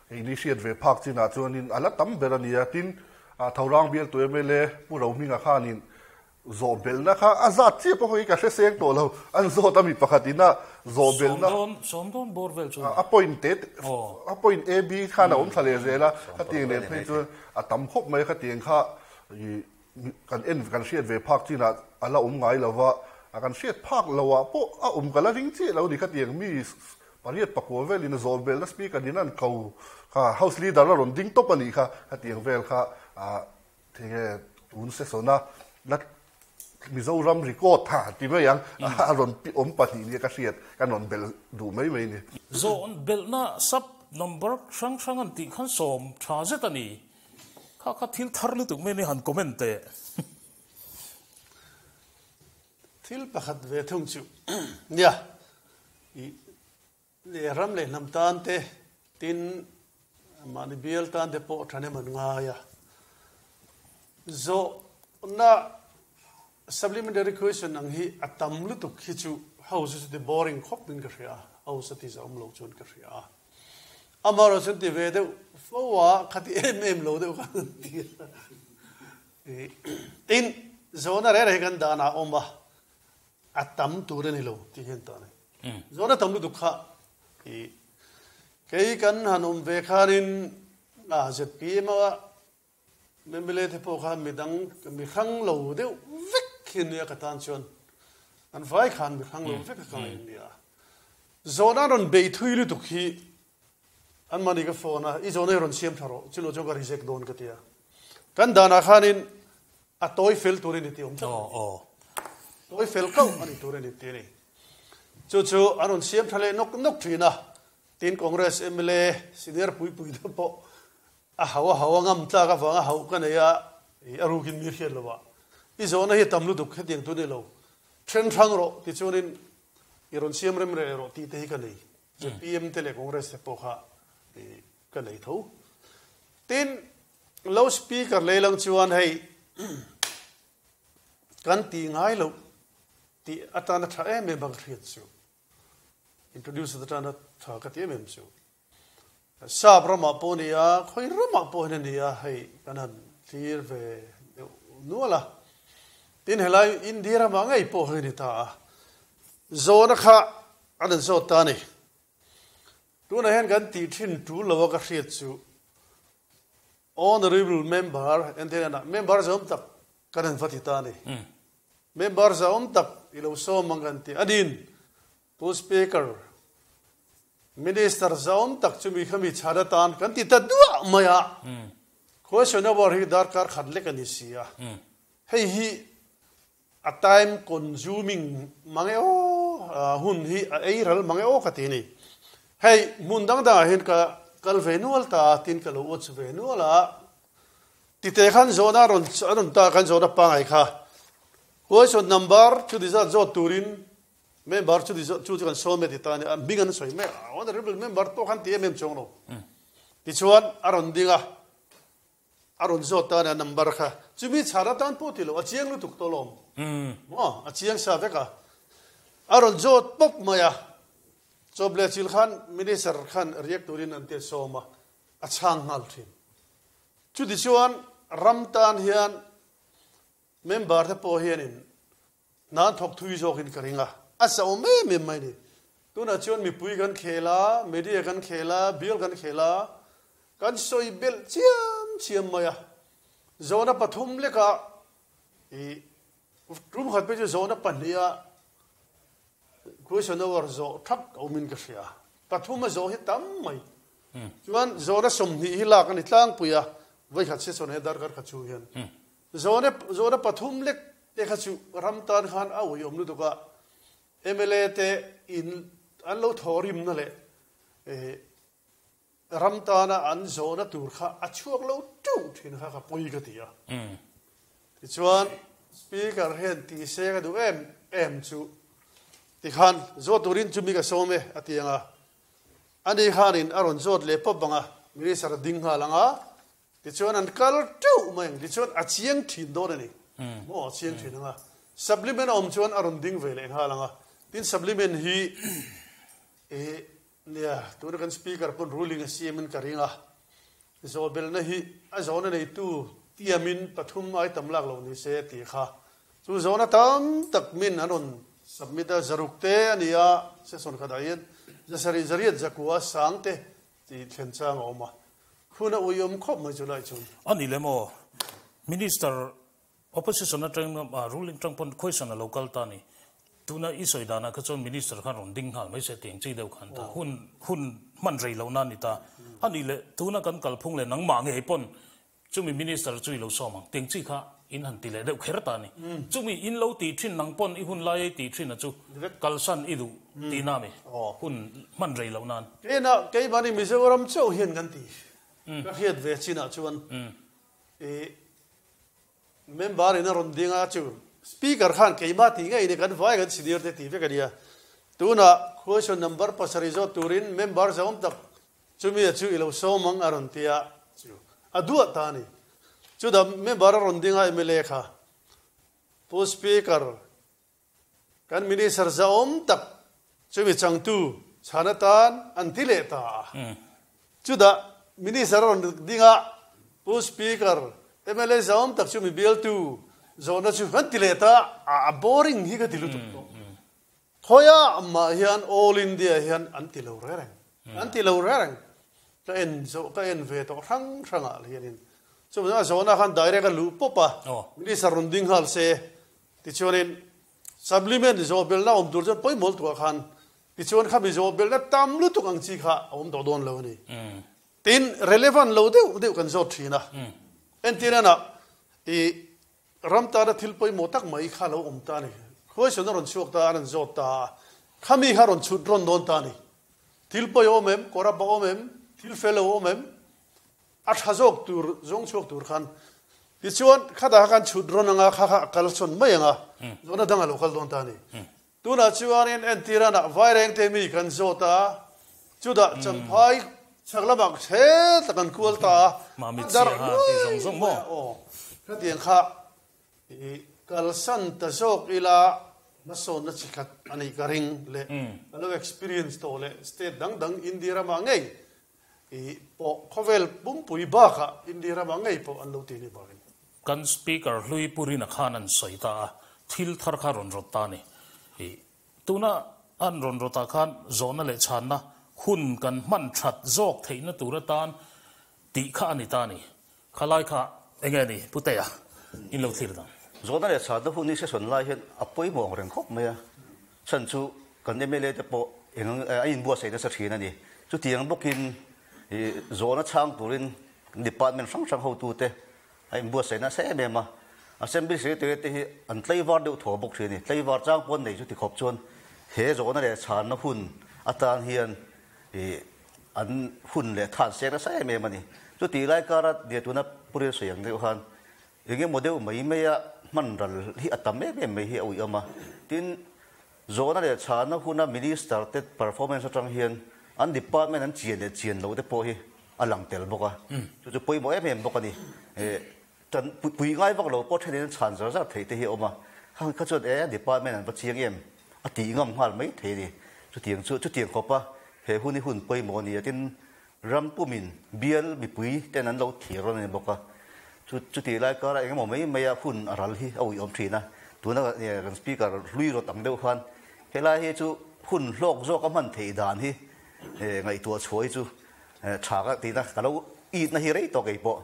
keini hriat ve phak chinah chuanin a la tam ber a nia. Tin, Thorang bialtu mla Pu Rohminga khanin zawh belhna kha a zat chiah pawh hi ka hre seng tawh lo, an zawt a mi pakhatin a zawh belhna Sawm dawn bawr vel chu a point te a point A B khan a awm thla leh zel a, khatiang nen phei chuan a tam khawp mai a, khatiang kha Kan en kan hriat ve phak chinah a la awm ngai lo va, a kan hriat phak lo ah pawh a awm ka la ring chiah lo ni khatiang mi pariat pakua velin a zawn belna speaker in an ko kha house leader a rawn ding tawp a nih kha khatiang vel kha ah tinge tun session a la Mizoram record ha ti mai ang a rawn awm pahnih nia ka hriat kan rawn belh duh mai mai ni. Zawn belhna sub number hrang hrang an tih khan sawm tha zet a ni. Kha kha thil thar lutuk mai ni han comment teh. Thil pakhat ve thung chu nia i leh ram leh hnam tan te tin mahni bial tan te pawh thahnem an ngai a. Zawhna supplementary question ang hi a tam lutuk hi chu house chu ti boring khawp in ka hria a, house a ti zah awm lo chuan ka hria a. Amaherawh chuan ti ve deuh fo a, khati em em lo deuh khan an ti a. Tin, zawhna reng reng hi kan danah a awm a, a tam tur a ni lo tih hian ta a ni. Zawhna tam lutuk kha i kei kan han awm ve khanin a zpm a mla te pawh khan midang mi hrang lo deuh vek hi nia ka tan chuan an vai khan mi hrang lo vek a ka ngaih nia. Zawhna an rawn bei thui lutuk hi an mahni ka phone a, i zawhna hi rawn siam tha rawh, chulo chuan ka reject dawn ka ti a. Kan danah khanin a tawi fel tur a ni tih awm tlat a ni. Tawi fel kauh a ni tur a ni tih a ni. Chu chu an rawn siam tha leh nawk nawk thin a, tin Congress mla senior pui pui te pawh A hau a hau a ngam tlak avanga hauh ka nei a, i a rukin mi hriat lo a, i zawhna hi a tam lutuk hetiang tu ni lo, then hrang rawh ti chuanin i rawn siam rem reh rawh tih te hi ka nei, zpm te leh Congress te pawh kha i ka nei tho. Tin, lo speaker lei lang chuan hei kan tih ngai loh tih atana tha em em a ka hriat chu, introduce atana tha ka ti em em chu. Sap ramah pawh a ni a, khawi ramah pawh hian a ni a, hei kan han thlir ve deuh nual a. Tin, helai India ramah ngei pawh hi a ni ta a. Zawhna kha an han zawt ta a ni. Tunah hian kan tih thin tul lo a ka hriat chu Honourable Member, entirna member zawm tak kan han va ti ta a ni. Member zawm tak i lo sawm ang kan ti a nin. Pu Speaker, Minister zaum tak chu mi kha mi chhan atan kan ti ta duah mai a. Question hour hi darkar khat lek a ni si a. Hei hi a time consuming mang e aw, hun hi a ei ral mang e aw ka ti a ni. Hei hmun dang dangah hian ka kal ve nual ta a, tin ka lo watch ve nual a. Tite khan zawhna a rawn a rawn ta khan zawhna pangai kha question number chuti zat zawt turin member chuti zawt chu chu kan sawm e ti ta a ni a hming an sawi mek a honorable member pawh khan ti em em chuang lo tichuan a rawn ding a a rawn zawt ta a ni a number kha chumi chhan atan pawh ti lo a chiang lutuk tawh lawm maw a chiang sa vek a a rawn zawt pawp mai a chawp leh chil khan minister khan react turin an ti sawm a a chhang nghal thin. Chutichuan ram tan hian member te pawh hianin hna an thawk thui zawkin ka ring a, a sa awm em em mai a ni. Tunah chuan mipui kan khel a, media kan khel a, bial kan khel a, kan sawi belh chiam chiam mai a. Zawhna pathum lekah ih tum khat phei chu zawhna pahniha question hour zawh thak a awmin ka hria. Pathum a zawh hi tam mai. Chuan zawhna 20 hi lak a ni tlangpui a, vawikhat se chuan he darkar kha chu hian zawhna zawhna pathum lek te kha chu ram tan khan a uiawm lutuk a, mla te in an lo thaw rimna leh ram tana an zawhna tur kha a chhuak lo teuh thin kha ka pawi ka ti a. Tichuan Speaker hian tih se ka duh em em chu tikhan zawh turin chumi ka sawm e a ti ang a, Ani khanin a rawn zawt leh pawp ang a, Minister a ding nghal ang a, tichuan an kal teuh mai ang, tichuan a chiang thin dawn a ni maw, a chiang thin ang a, supplement a awm chuan a rawn ding ve leh nghal ang a, tin supplement hi eh nia tuna kan Speaker pawn ruling a siam in ka ring a, zawhbelna hi a zawhna neitu tiamin pathum ai tam lak lo ni se tih kha chu zawhna tam tak min an rawn Submit a zaruk te a ni a, session khatah hian zasarih zariat zakua sang te tih thlen chang a awm a, hun a uiawm khawp mai chu lai chuan. A ni lem aw, Minister opposition atang ruling tang pawn question a lo kal ta a ni. Tuna i sawi danah kha chuan Minister khan rawn ding nghal mai se tiang chi deuh khan ta hun hun hman rei lohna a ni ta. A nih leh tuna kan kalphung leh nangmah ngei pawn Chumi Minister chu i lo sawm ang, teng chi kha in han ti leh deuh kher ta a ni. Chumi in lo tih thin nang pawn i hun lai ei tih thin a chu kalsan i duh tih na mi hun hman rei loh nan. Keina keimahni Mizoram chauh hian kan ti. Ka hriat ve chinah chuan i member in a rawn ding a chu Speaker khan keimah tih ngei ni kan vai kan senior te tih vek a nia. Tunah question number pasarih zawt turin member zawm tak Chumi a chu i lo sawm ang a rawn ti a, chu a duah ta a ni. Chutah member a rawn ding a mla kha, Pu Speaker, kan Minister zahawm tak chumi changtu chhan atan an ti leh ta a. Chutah Minister a rawn ding a, Pu Speaker, mla zahawm tak chumi bialtu zawhna chu an ti leh ta a, a boring hi ka ti lutuk tawh. Khawiah mah hian All India hian an ti lo reng reng. An ti lo reng reng. Ka en zawh ka en ve tawh hrang hrangah hianin chuvangin a zawhna khan direct a luh pawp a, Minister rawn ding nghal se tichuanin supplement zawhbelna awm tur chuan pawimawh lutukah khan tichuan khami zawhbelna tam lutuk ang chi kha a awm tawh dawn lo a ni. Tin, relevant lo deuh deuh kan zawt thin a. Entirana i Ram tana thil pawimawh tak mai kha lo awm ta a ni. Question a rawn chhuak ta a, an rawn zawt ta a. Khami kha rawn chhut rawn dawn ta a ni. Thil pawi a awm em? Corrupt a awm em? Thil fel a awm em? A tha zawk tur, zawng chhuak tur khan. Tichuan, khatah khan chhut rawn anga kha kha a kal sawn mai anga, zawhna dang a lo kal dawn ta a ni. Tunah chuanin entirana Vairengte mi kan zawt a, chutah Champhai chhak lamah hre tak an kual ta a, a darh nuai mai a, aw khatiang kha i kalsan ta zawk ila hmasawnna chi khat a nih ka ring leh ka lo experience tawh leh state dang dang India ramah ngei i pawh khawvel pumpui bakah India ramah ngei pawh an lo ti ni bawkin. Kan Speaker hlui Pu Rina khan an sawi ta a, thil thar kha rawn rawt ta a ni. I tuna an rawn rawtah khan zawhna leh chhanna hun kan hman that zawk theihna tur atan tih kha a ni ta a ni. Khalai kha enge ni Pu Teia in lo thlir dan? Zawhna leh chhanna hun hi session lai hian a pawimawh ang reng khawp mai a, chhan chu kan mla te pawh eng a inbuatsaih nasa thin a ni. Chutiang bawkin i zawhna chhang turin department hrang hrang hotute A inbuatsaih nasa em em a, Assembly Secretariat te hi an tlaivar deuh thaw bawk thin a ni. Tlaivar chang pawn nei chu ti khawp chuan he zawhna leh chhanna hun atan hian ih an hun leh than sek nasa em em a ni. Chutih lai kara dia tuna Puri sawi ang deuh khan eng emaw deuh mai maia hman ral hi a tam em em mai hi a uih awm a. Tin, zawhna leh chhana huna Minister te performance atang hian an department an chian leh chian loh te pawh hi a lang tel bawk a. Chu chu pawimawh em em bawk a ni. Tan pui ngai vak lo pawh thenin an chhan zar zar theih te hi a awm a. Khang kha chuan e department an va chiang em a tih ngam nghal mai thei a ni. Chutiang chu chutiang khawpa he hun hi hun pawimawh a ni a. Tin, ram pumin bial mipui ten an lo thlir rawn a ni bawk a. Chu chutih lai karah eng emaw mai maia hun a ral hi a uiawm thin a. Tuna kan speaker hlui rawt ang deuh khan helai hi chu hun hlawk zawk a hman theih dan hi ngaihtuah chhuah hi chu Tha ka tihna ka lo itna hi rei tawk ei pawh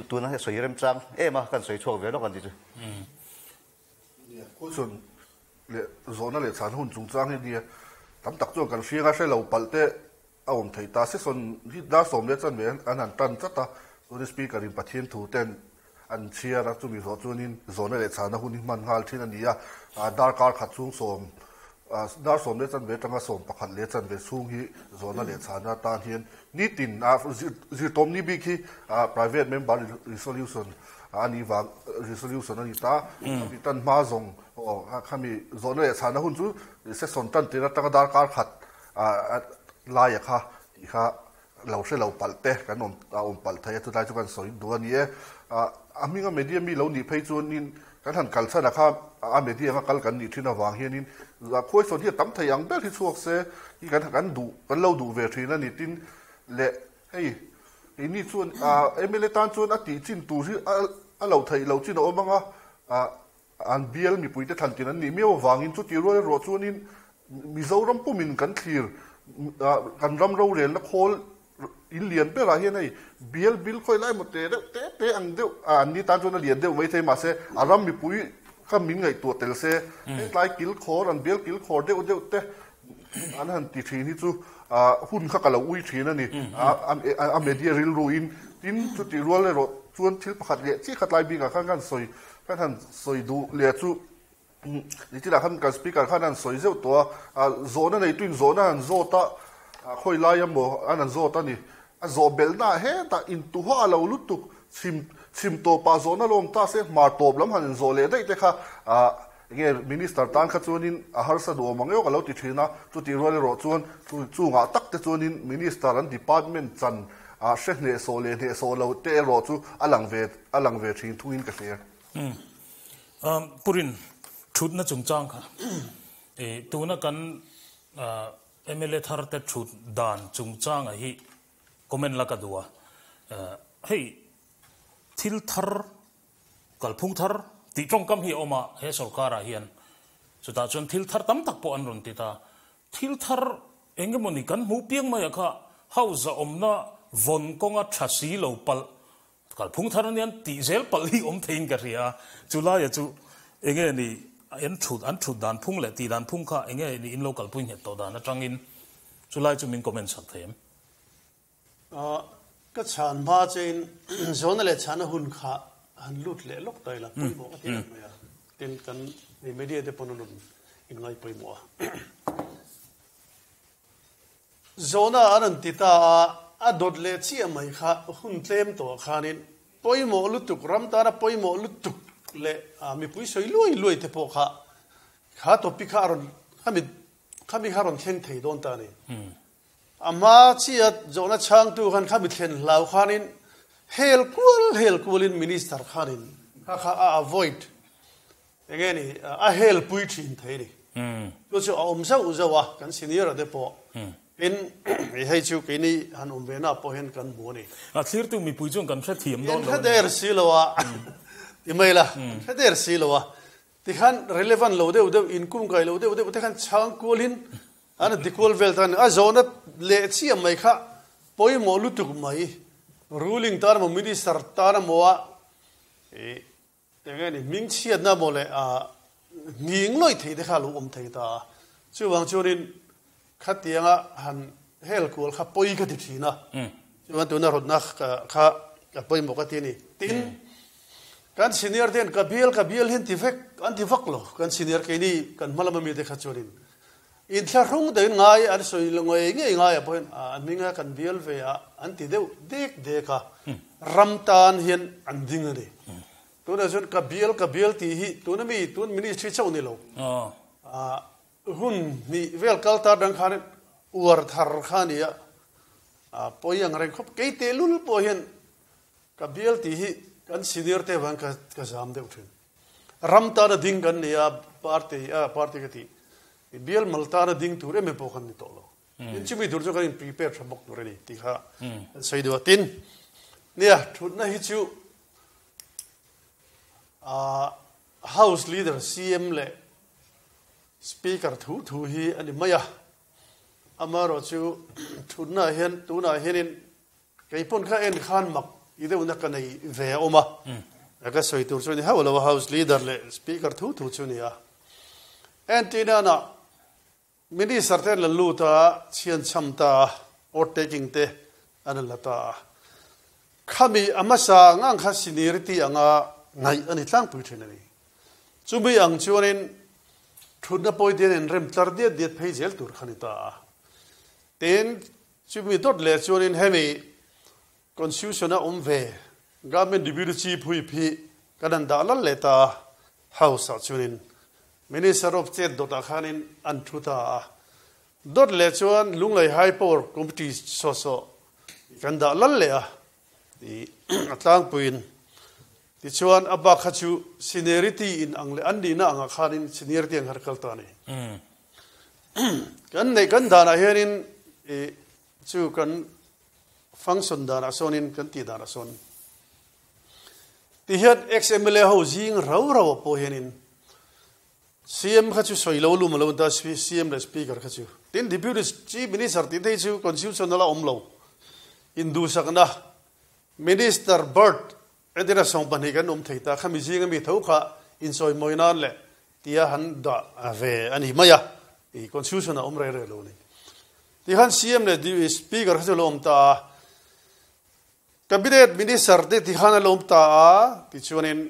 tuna hi sawi remchang em a kan sawi chhuak ve lawk an ti chu. Question leh zawhna leh chhan hun chungchang hi nia tam tak chuan kan hriang a hre lo palh te a awm thei ta session hi dar 10 leh an han tan tlat a chuan speaker in Pathian thu ten an chhiar a chumi zawh chuanin zawhna leh chhana hun hi hman nghal thin a ni a darkar khat chhung sawm dar 10:15 atanga 11:15 chhung hi zawhna leh chhana atan hian nitin a zirtawm ni bik hi private member resolution a nih vang resolution a ni ta khami tan hma zawng khami zawhna leh chhana hun chu session tan tir atanga darkar khat laia kha tih kha Lo hre lo palh te kan awm a awm palh thei a, chulai chu kan sawi duh a ni e. A hminga media mi lo nih phei chuanin kan han kal chhan a kha a media anga kal kan nih thin avang hianin khuai sawn hi a tam thei ang ber hi chhuak se hi kan kan duh kan lo duh ve thin a ni. Tin leh hei keini chuan mla tan chuan a tih chin tur hi a lo theih loh chin a awm ang a, an bial mipuite thlan tin an nih miau avangin chuti rual erawh chuanin Mizoram pumin kan thlir kan ram rorelna khawl in lian berah hian hei bial bil khawi lai maw te deuh te te ang deuh an ni tan chuan a lian deuh mai thei mahse a ram mipui kha min ngaihtuah tel se hetlai kil khawr an bial kil khawr deuh deuh te an han ti thin hi chu hun kha ka lo ui thin a ni a media rilru in tin chuti rual erawh chuan thil pakhat leh chiah kha tlai bikah khan kan sawi kan han sawi duh leh chu Nitinah khan kan speaker khan an sawi zeuh tawh a, zawhna neituin zawhna han zawt a, khawi lai emaw an han zawt a ni. A zawh belhnaah hetah intuha a lo lutuk chhim chhim tawpah zawhna lo awm ta se hmar tawp lam han inzawh leh daih te kha enge minister tan kha chuanin a harsa duh awm ang emaw ka lo ti thin a, chutih rual erawh chuan chungah tak te chuanin minister an department chan hre hnehsawh leh hnehsawh lo te erawh chu a lang ve a lang ve thin thungin ka hria. Purin thutna chungchang kha tuna kan mla thar te thut dan chungchanga hi comment la ka duh a, hei thil thar kalphung thar tih tawngkam hi a awm a he sorkarah hian chutah chuan thil thar tam tak pawh an rawn ti ta, thil thar eng emawni kan hmuh piang mai ah kha house a awmna vawn kawnga tha si lo palh Kalphung thar anian tih zel palh hi awm theiin ka hria a, chu laia chu enge ni an thut an thut dan phung leh tih dan phung kha enge ni in lo kalpui nghet tawh dan atangin chu lai chu min comment chak thei em? Ka chhan hma chein zawhna leh chhana hun kha han lut leh lawk ta ila pawimawh ka ti em mai a, tin kan media te pawn an rawn inngai pawimawh a. Zawhna an rawn ti ta a, a dawt leh chiah mai kha hun tlem tawh khanin pawimawh lutuk, ram tana pawimawh lutuk leh mipui sawi luai luai te pawh kha kha topic kha a rawn khami khami kha a rawn thleng thei dawn ta a ni. A hma chiah zawhna chhangtu khan khami thlen hlau khanin hel kual hel kualin minister khanin kha kha a avoid Enge ni, a hel pui thin thei ni. Chu chu a awm zauh zauh a, kan senior a te pawh. Tin, hei chu keini han awm ve na pawh hian kan hmu a ni. A thlirtu mipui chuan kan hrethiam dawn lo a ni. Kan hre der si lo a, ti mai la, kan hre der si lo a. Tikhan relevant lo deuh deuh, inkumkai lo deuh deuh te khan chhang kualin an ti kual vel ta a ni. A zawhna leh chiah mai kha pawimawh lutuk mai, ruling tan emaw minister tan emaw a Eng nge ni, hmingchhiatna maw leh nghing lawih thei te kha a lo awm thei ta a. Chuvang chuanin khatianga han hel kual kha pawi ka ti thin a. Chuan tuna rawtna kha ka pawimawh ka ti a ni. Tin, kan senior ten ka bial ka bial hi an ti vek, an ti vak lo. Kan senior keini kan hma lama mite kha chuanin. Inthlahrung deuhin ngai an sawi ngei ngei ngai ah pawhin a hminga kan bial ve ah an ti deuh dek dek a, ram tan hian an ding a ni. Tunah chuan ka bial ka bial tih hi tuna mi tun ministry chauh ni lo. Hun hnih vel kal tar dang khan uar thar kha a ni a, pawi ang reng khawp. Kei tehlul pawh hian ka bial tih hi kan senior te avang ka zam deuh thin. Ram tana ding kan ni a, party a party ka tih bial mal tana ding tur em em pawh kan ni tawh lo. Tin chumi tur chu kan in prepare tha bawk tur a ni tih kha kan sawi duh a. Tin, nia thutna hi chu House Leader CM leh Speaker thu thu hi a ni mai a. Amaherawhchu thutna ah hian tunah hianin Kei pawn kha en khan mak i deuhna ka nei ve a awm a, ka sawi tur chu a ni hauh lo a, House Leader leh Speaker thu thu chu a ni a. Entirnana Minister te an la lut a, chhian chham ta a, oath taking te an la ta a. Khami a hmasa ngang kha seniority anga ngaih a ni tlangpui thin a ni. Chumi ang chuanin thutna pawitian inrem tlar diat diat phei zel tur kha a ni ta a. Tin, Chumi dawt leh chuanin hemi Constitution a awm ve Government Deputy Chief Whip hi kan han dah lal leh ta a, House ah chuanin Minister of State dawtah khanin an thu ta a. Dawt leh chuan Lunglei High Power Committee saw saw kan dah lal leh a, i a tlangpuiin. Tichuan a bak kha chu seniority in ang leh an nihna angah khanin seniority ang har kal ta a ni. Kan neih kan danah hianin i chu kan function danah sawnin kan tih danah sawn ti hian ex-MLA ho zing rau rau ah pawh hianin CM kha chu sawi lo lum a lo ta CM leh Speaker kha chu tin Deputy Chief Minister tih te hi chu constitution a la awm lo induhsakna Minister birth Entirna 12 kan awm thei ta khami zinga mi tho kha insawimawi nan leh tia han dah ve a ni mai a, i constitution a awm rei rei lo a ni. Tikhan CM leh Speaker kha chu a lo awm ta a, Cabinet Minister te tikhan a lo awm ta a, tichuanin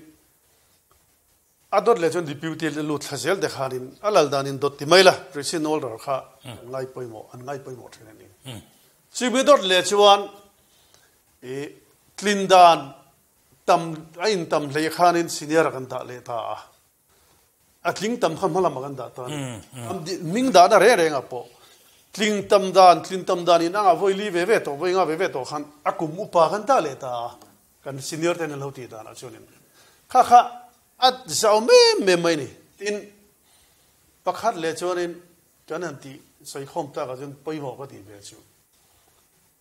a dawt leh chuan Deputy lut thla zel te khanin a lal danin dawt ti mai la, President Order kha an ngai pawimawh, an ngai pawimawh thin a ni. Chumi dawt leh chuan i tlin dan tam a in tam hlei khanin senior a kan dah leh ta a, a tling tam kha hma lamah kan dah ta a ni. Hming dahna reng rengah pawh tling tam dan, tlin tam dan in anga vawi li ve ve tawh, vawi nga ve ve tawh khan a kum upa kan dah leh ta a, kan senior ten an lo tih danah chuanin kha kha a zau mem mem mai a ni. Tin, pakhat leh chuanin kan han tih sawikhawm takah chuan pawimawh ka tih ve chu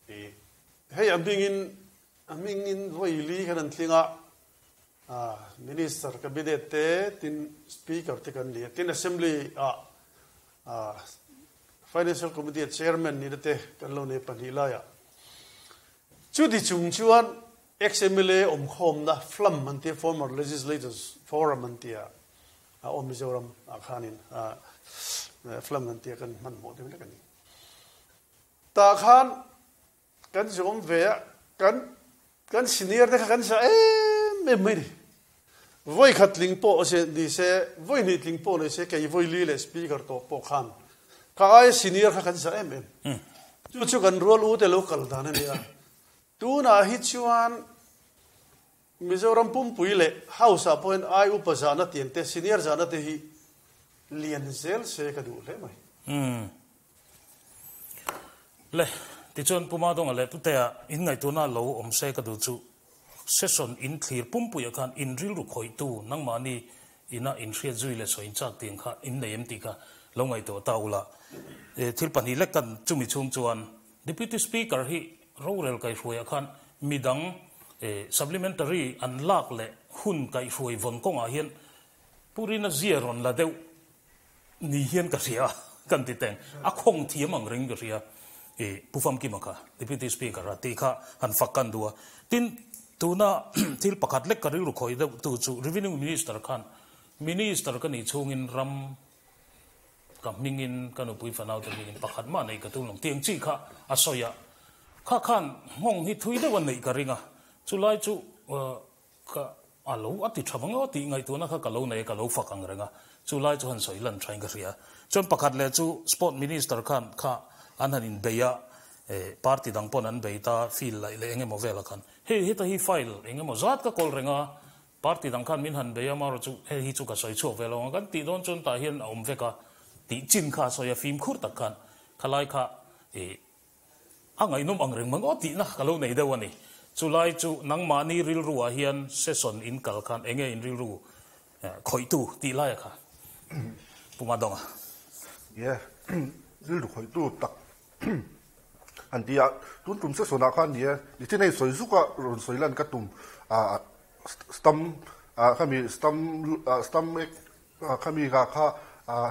i hei a hmingin a hmingin vawi li khan an tling a, Minister Cabinet te tin Speaker te kan ni a, tin Assembly ah Financial Committee a Chairman nihna te kan lo nei pahnih laiah. Chuti chung chuan ex-MLA awmkhawmna FLAM an tia, Former Legislators Forum an tia a awm Mizoram ah khanin FLAM an tia kan hmanhmawh deuh hlek a ni. Tah khan Kan zawm ve a, kan kan senior te kha kan sa em em mai ni. Vawi khat tling pawh se ni se, vawi hnih tling pawh ni se, kei vawi li leh speaker tawh pawh khan ka aia senior kha kan sa em em. Chu chu kan rual u te lo kal dan a nia. Tunah hi chuan Mizoram pumpui leh House ah pawhin ai upa zahna tiang te, senior zahna te hi lian zel se ka duh hle mai. Le, tichuan Pu Madonga leh Putea in ngaihtuahna lo awm se ka duh chu session in thlir pumpuiah khan in rilru khawihtu nangmahni ina in hriat zui leh sawi inchak tiang kha in nei em tih kha lo ngaihtuah ta ula. Thil pahnih lek kan chumi chhung chuan Deputy Speaker hi rorel kaihhruaiah khan midang supplementary an lak leh hun kaihhruai vawn kawngah hian Pu Rina zia rawn la deuh Ni hian ka hria kan ti teng. A khawng thiam ang reng ka hria i Pu Famkima kha, Deputy Speaker a tih kha han fak kan duh a. Tin, tuna thil pakhat lek ka rilru khawih deuh tu chu Revenue Minister khan Minister ka nih chhungin ram ka hmingin ka nupui fanaute hmingin pakhat mah neih ka tum lo tiang chi kha a sawi a. Kha khan nghawng hi thui deuh a neih ka ring a. Chulai chu Ka a lo a ti tha vang aw tih ngaihtuahna kha ka lo nei a, ka lo fak ang reng a. Chu lai chu han sawi lan thain ka hria. Chuan pakhat leh chu Sport Minister khan kha an han inbei a, party dang pawn an bei ta, field laih leh eng emaw velah khan. Hei heta hi file eng emaw zat ka kawl reng a, party dang khan min han bei a, amaherawh chu hei hi chu ka sawi chhuak ve lo ang a, kan tih dawn chuan tah hian a awm vek a, tih chin kha a sawi a, fimkhur tak khan khalai kha ih A ngaihnawm ang reng mang aw tihna ka lo nei deuh a ni. Chulai chu nangmahni rilruah hian session in kal khan enge in rilru khawihtu tih laia kha Pu Madonga. Ye, rilru khawihtu tak an ti a. Tun tum session ah khan ye, nitin a insawi zuk a rawn sawi lan ka tum stamp khami stamp stamp Khami ka kha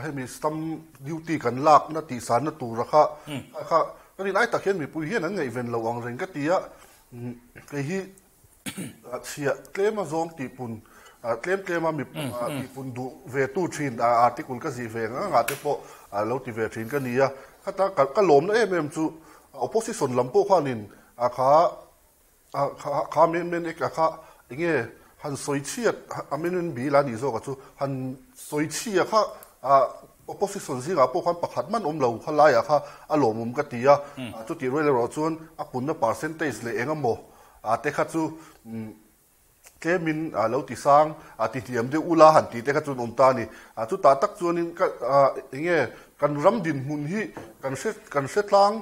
hemi stamp duty kan lakna tih sanna tura kha kha ka rin ai tak hian mipui hian an ngaihven lo ang reng ka ti a, kei hi chhiah tlem a zawng tih pun tlem tlem a tih pun duh ve tu thin article ka zih ve ang angah te pawh lo ti ve thin ka ni a, khata ka lawmna em em chu opposition lam pawh khanin kha Kha amendment ek a kha enge han sawi chhiat amendment bill a nih zawk a chu han sawi chhia kha opposition zingah pawh khan pakhat man awm lo kha laiah kha a lawmawm ka ti a, chutih rual erawh chuan a punna percentage leh eng emaw te kha chu tlemin lo ti sang ti hniam deuh ula han tih te kha chu an awm ta a ni. Chutah tak chuanin ka enge kan ram dinhmun hi kan hre kan hre tlang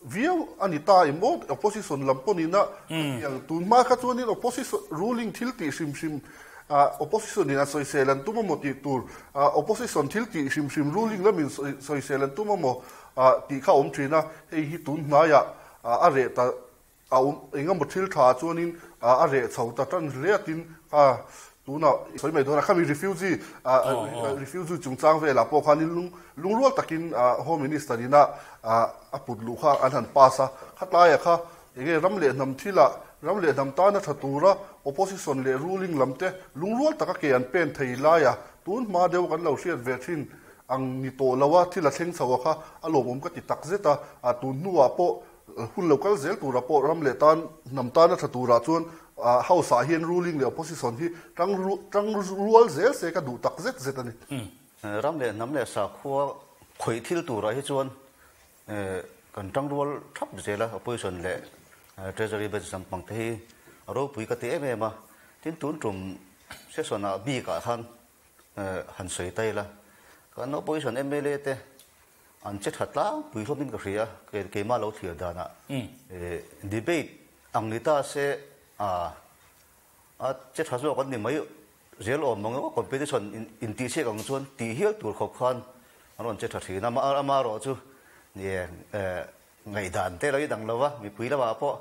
Viau a ni ta em aw, opposition lam pawh nihna tiang tun hma kha chuanin opposition ruling thil tih hrim hrim opposition in a sawisel an tum amaw tih tur opposition thil tih hrim hrim ruling lamin sawisel an tum amaw tih kha a awm thin a, hei hi tun hnaiah a reh ta a awm engemaw thil tha chuanin a reh chho ta tan hle a tin kha Tunah sawi mai dawn a, khami refugee refugee chungchang velah pawh khanin lung lungrual takin Home Minister ina a put luh kha an han pass a, khatlaiah kha enge ram leh hnam thilah ram leh hnam tana tha tura opposition leh ruling lam te lungrual taka ke an pen thei laia tun hma deuh kan lo hriat ve thin ang ni tawh lo a, thil a thleng chho a kha a lawmawm ka ti tak zet a, tun hnuah pawh Hun lo kal zel turah pawh ram leh tan hnam tana tha turah chuan House ah hian ruling leh opposition hi tang tang rual zel se ka duh tak zet zet a ni. Ram leh hnam leh sakhua khawih thil turah hi chuan kan tang rual thap zel a, opposition leh treasury bench lampang te hi a ropui ka ti em em a. Tin, tun tum session ah bik ah khan han sawi ta ila, kan opposition mla te An che tha tlangpui hlawmin ka hria, keimah lo thlir danah debate ang ni ta se a che tha zawk an ni mai zel awm ang emaw competition intihsiak ang chuan tih hial tur khawp khan an rawn che tha thin a, amaherawh chu ngaihdan te lo inang lo va, mipui lamah pawh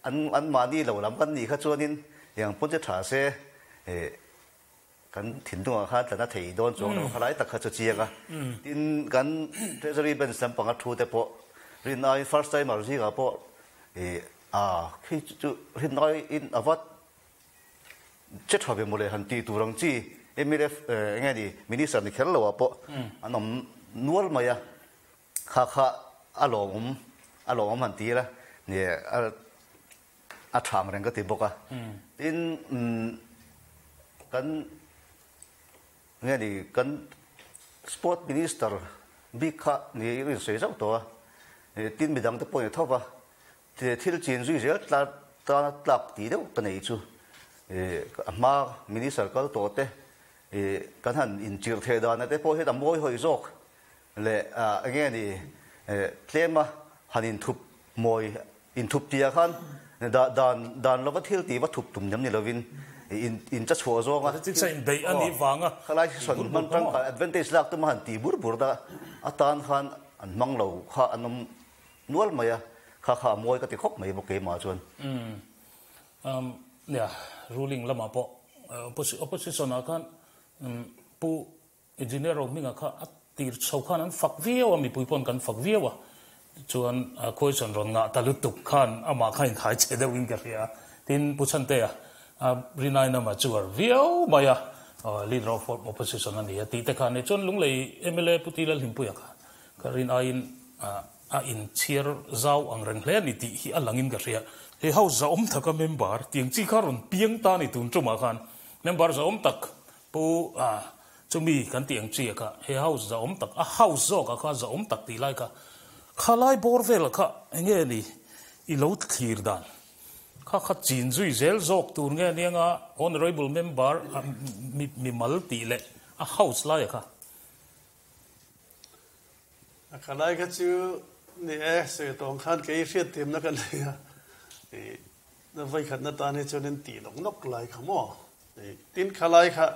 an mahni lo lam kan nih kha chuanin eng pawn che tha se Kan thinlungah khan tlan a thei dawn chuang lo kha lai tak kha chu chiang a. Tin, kan Treasury Bench lampanga thu te pawh rin aiin first timer zingah pawh ih a khi chu rin aiin a va che tha ve mawle han tih tur ang chi mlf eng nge ni Minister ni kher lo ah pawh an awm nual mai a. Kha kha a lawmawm a lawmawm han ti ila a A thang reng ka ti bawk a. Tin, kan nge ni kan Sport Minister bik kha ni in sawi zauh tawh a. Tin, midang te pawh ni tho va. Thil chin zui zel tana tlak tih deuh ka nei chu a hma Minister kal tawh te kan han inchirh theh dan te pawh hian a mawi hawi zawk leh enge ni tlema han inthup mawi inthup tia khan dan dan lova thil tih va thup tum nem ni lovin in in cha chhuah zawnga Politics a inbeih a nih vanga khalai sawn hman tangkai advantage lak tuma han tih bur bur ta atan khan an hmang lo kha an awm nual mai a, kha kha a mawi ka ti khawp mai bawk keimah chuan. Umm nia ruling lamah pawh opposition ah khan Pu Engineer Rohminga kha a tir chho khan an fak viau a, mipui pawn kan fak viau a, chuan question rawn ngah ta lutuk khan amah kha inthai che deuhin ka hria a, tin Pu Chhantea Rinai nama chuar viau mai a, Leader of Opposition a ni a tih te khan ni chuan Lunglei mla Pu Tila Hlimpuia kha ka rin aiin a inchhiar zau ang reng hle a ni tih hi a langin ka hria. He house zahawm taka member tiang chi kha rawn piang ta a ni tun tumah khan member zahawm tak Pu. Chumi kan tih ang chi a kha he house zahawm tak, a house zawk a kha zahawm tak tih lai kha khalai bawr vel a kha enge ni i lo thlir dan kha kha chin zui zel zawk tur nge nia nga honourable member mi mimal tih leh a house lai a kha. A khalai kha chu ni e, sawi tawng khan kei hriat thiamna ka nei a, i vawikhatna tan hi chuan in tih nawk nawk lai kha maw? Tin khalai kha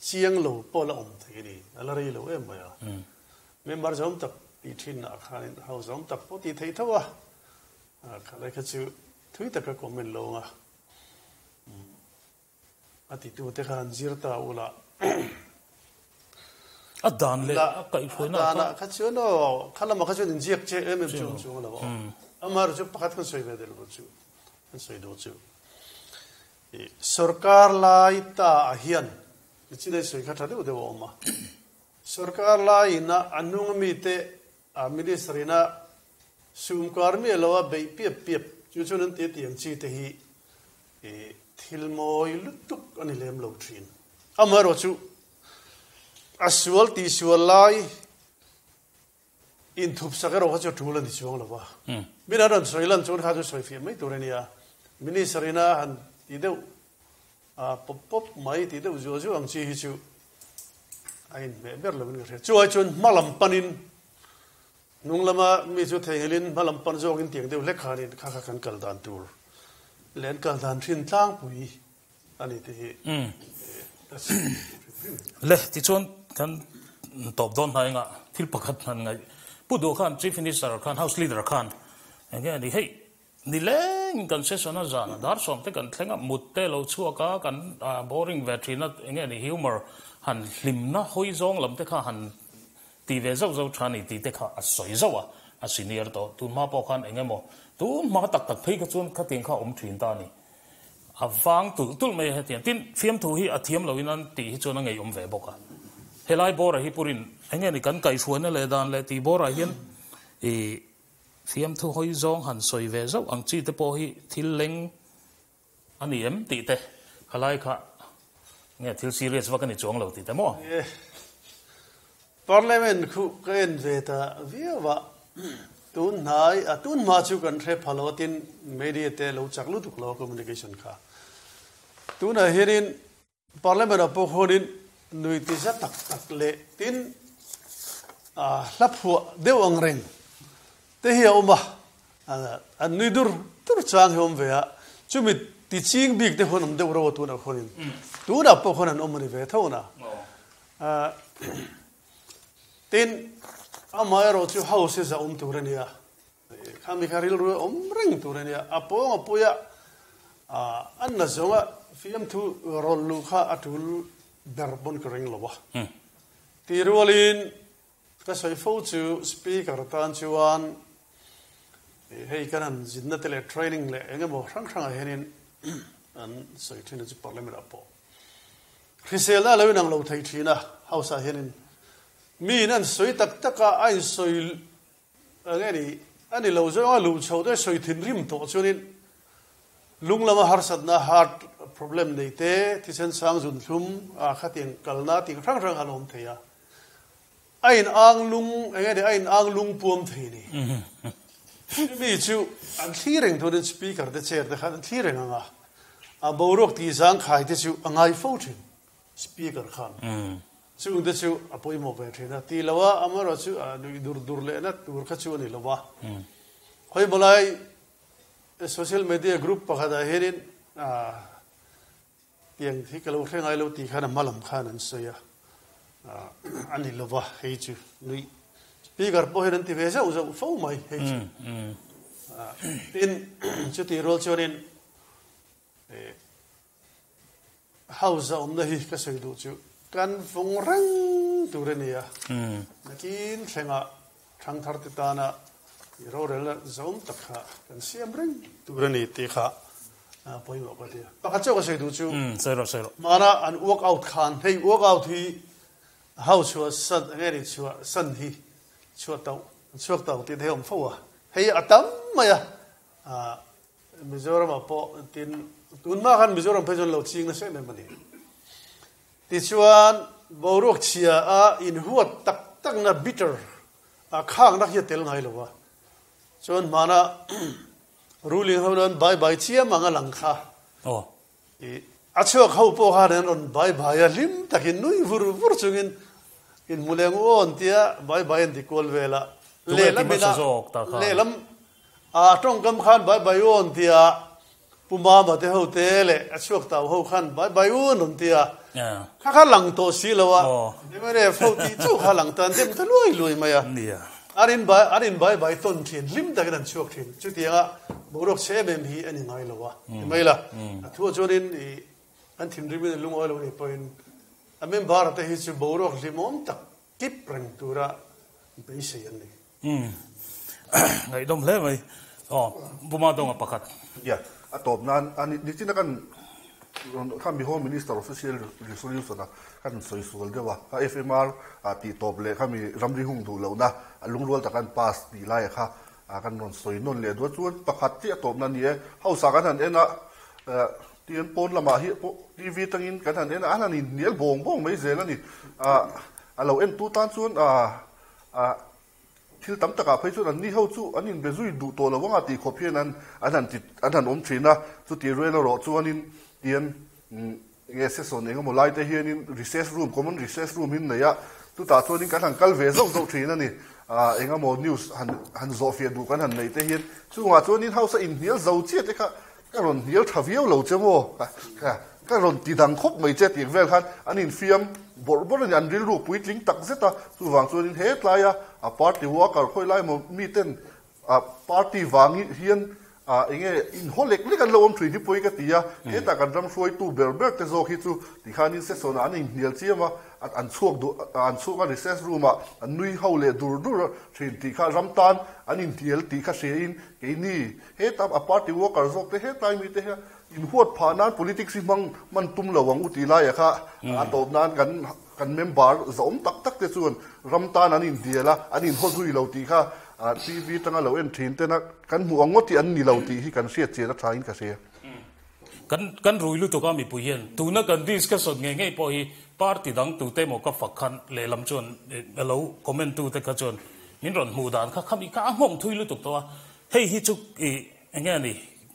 Chiang lo pawh la awm thei a ni, a la rei lo em mai a. Member zawm tak tih thinah khanin house zawm tak pawh tih theih tho a, khalai kha chu thui taka comment lo ang a, a titute kha han zir ta ula. A dan leh a kaihhruaina kha. A danah kha chuan aw, kha lamah kha chuan inziak che em em chu awm chuang lo aw. Amaherawhchu chu pakhat kan sawi ve del lo chu, kan sawi duh chu. Sorkar lai ta ah hian chinai sawi kha tha deuh deuh a awm a. Sorkar lai in a a hnung ami te a minister in a sumkar miah lo a beih piap piap chu chuan an ti tih ang chi te hi thil mawi lutuk a ni lem lo thin. Amaherawh chu a sual tih sual lai Inthupsak erawh kha chu a tul a ni chuang lo va. Min an rawn sawi lan chuan kha chu sawi fiah mai tur a nia. Minister ina han ti deuh pawp pawp mai tih deuh zuah zuah ang chi hi chu a inhmeh ber lovin ka hria. Chu ai chuan hma lam panin hnung lama mi chu theihnghilhin hma lam pan zawkin tiang deuh hlek khanin kha kha kan kal dan tur leh an kal dan thin tlangpui a ni tih hi ka sawi hrim hrim. Le, tichuan kan tawp dawn hna engah thil pakhat han ngaih. Pu Duh khan Chief Minister khan House Leader khan enge a ni hei nileng kan session a zan a dar sawm te kan thleng a mut te lo chhuak a kan boring ve thin a enge a ni humour han hlimna hawi zawng lam te kha han ti ve zauh zauh tha ni tih te kha a sawi zauh a a senior tawh tun hma pawh khan eng emaw tun hma tak tak phei kha chuan khatiang kha a awm thin ta a ni. A vang tulh tulh mai a hetiang. Tin, fiamthu hi a thiam loin an tih hi chuan a ngeiawm ve bawk a. Helai bawrah hi Purin eng nge ni kan kaihhruaina leh dan leh tih bawrah hian i fiamthu hawi zawng han sawi ve zauh ang chi te pawh hi thil leng a ni em tih te khalai kha nge thil serious vak a ni chuang lo tih te maw? Parliament khu ka en ve ta viau a, tun hnai a tun hma chu kan hre pha lo tin media te lo chak lutuk lo communication kha. Tunah hianin Parliament ah pawh khuanin nui ti za tak tak leh tin hla phuah deuh ang reng te hi a awm a, an nui dur dur chang hi a awm ve a, chumi ti ching bik te khuan awm deuh reuh a tunah khuanin tunah pawh khuan an awm a ni ve tho na. Tin, amaherawh chu house hi zahawm tur a nia. Khami kha rilru a awm reng tur a nia. A pawng a puia an na zawnga fiamthu rawlh luh kha a tul ber pawn ka ring lo a. Ti rualin ka sawi fo chu speaker tan chuan hei kan han zinna te leh training leh eng emaw hrang hrangah hianin an sawi thin a chu parliament ah pawh. Hriselna a lo inang lo thei thin a, house ah hianin miin an sawi tak tak a, a insawi eng nge ni, a ni lo zawng a luh chho te sawi thinrim tawh chuanin lung lama harsatna, heart problem nei te, thisen sang zun thlum a khatiang kalna tih hrang hrang a lo awm thei a, a in ang lung eng nge ni, a in ang lung puam thei ni. Chumi chu an thli reng turin speaker te chair te khan an thli reng ang a, a boruak tih zangkhai te chu a ngai fo thin speaker khan. Chung te chu a pawimawh ve thin a, ti lo a amaherawh chu a nuih dur dur lehna tur kha chu a ni lo va. Khawimaw lai social media group pakhatah hianin Tiang hi ka lo hre ngai lo tih khan a hma lam khan an sawi a, a ni lo va hei chu nui speaker pawh hian an ti ve zauh zauh fo mai hei chu. Tin chutih rual chuanin house a awmna hi ka sawi duh chu kan vawng reng tur a ni a, nakin thlengah thangthar te tana rorelna zawm tak kha kan siam reng tur a ni tih kha pawimawh ka ti a. Pakhat chiah ka sawi duh chu hmana an work out khan hei work out hi house chhuah san eng nge ni chhuah san hi chhuah tauh chhuak tauh tih te hi a awm fo a, hei a tam mai a Mizoramah pawh tin tunhma khan Mizoram phei chuan lo ching nasa em em a ni. Tichuan. Boruak chhia a inhuat tak takna bitter a khakna hi a tel ngai lo a, chuan hmana ruling ho nan bai bai chiam ang a lang kha. I a chhuak ho pawh khan an rawn bai bai a, hlim takin nui vur vur chungin in hmu leng u awn tia bai bai an ti kual vel a. Lehlam ina lehlam a tawngkam khan bai bai u awn tia Pu Mama te ho te leh a chhuak tau ho khan bai bai u an rawn ti a, kha kha lang tawh si lo a, mnf ho tih chu kha lang tan dem ta luai luai mai a, an in bai an in bai bai tawn thin, hlim takin an chhuak thin, chutianga boruak chhe em em hi a ni ngai lo a ti mai la, a thuah chuanin i an thinrimin an lungawi lo nih pawhin a member te hi chu boruak hlimawm tak kip reng tura beisei an ni. Umm ngaihdawm hle mai. Aw Buma Dawnga pakhat. Yeah, a tawp nan a ni chin a kan rawn kha mi Home Minister official resolution a kan sawi sual deuh a, kha FMR a tih tawp leh kha mi ramri hung duh lohna a lungrual tak an pass tih lai a kha kan rawn sawi nawn leh duh a, chuan pakhat chiah a tawp na ni e, house ah kan han en a tian pawn lamah hi pawh TV atangin kan han en a, an han inhnial bawng bawng mai zel a ni, a lo entu tan chuan A thil tam takah phei chuan anni ho chu an inbe zui duh tawh lo anga tih khawp hian an an han ti an han awm thin a, chutih rual erawh chuanin tian enge session eng emaw lai te hianin recess room common recess room hi an nei a, chutah chuanin kan han kal ve zauh zauh thin a ni. Ah eng emaw news han han zawhfiah duh kan han neih te hian chungah chuanin house a inhnial zo chiah te kha Ka rawn hnial tha viau lo che maw? Ka rawn ti dang khawp mai che tih vel khan an infiam bawrh bawrh a ni, an rilru puitling tak zet a, chuvang chuanin he tlaia a party worker khawi lai maw miten party vang hian eng nge inhaw lek lek an lo awm thin hi pawi ka ti a, hetah kan ram hruaitu ber ber te zawk hi chu tikhanin session ah an inhnial chiam a, an chhuak duh an chhuak a recess room ah an nui ho leh dur dur thin tih kha ram tan an inhnial tih kha hria in keini Heta a party worker zawk te hetlai mite hian inhuat phah nan politics hi hmang hman tum lo ang u tih laiah kha a tawp nan kan kan member zahawm tak tak te chuan ram tan an inhnial a, an inhaw zui lo tih kha TV atanga lo en thin tena kan hmuh ang ngawt hi an ni lo tih hi kan hriat chian a tha in ka hria. Kan kan rui lutuk a mipui hian tuna kan discussion ngei ngei pawh hi party dang tute emaw ka fak khan lehlam chuan a lo comment tute kha chuan min rawn hmuh dan kha khami kha a nghawng thui lutuk tawh a. Hei hi chu i enge a ni,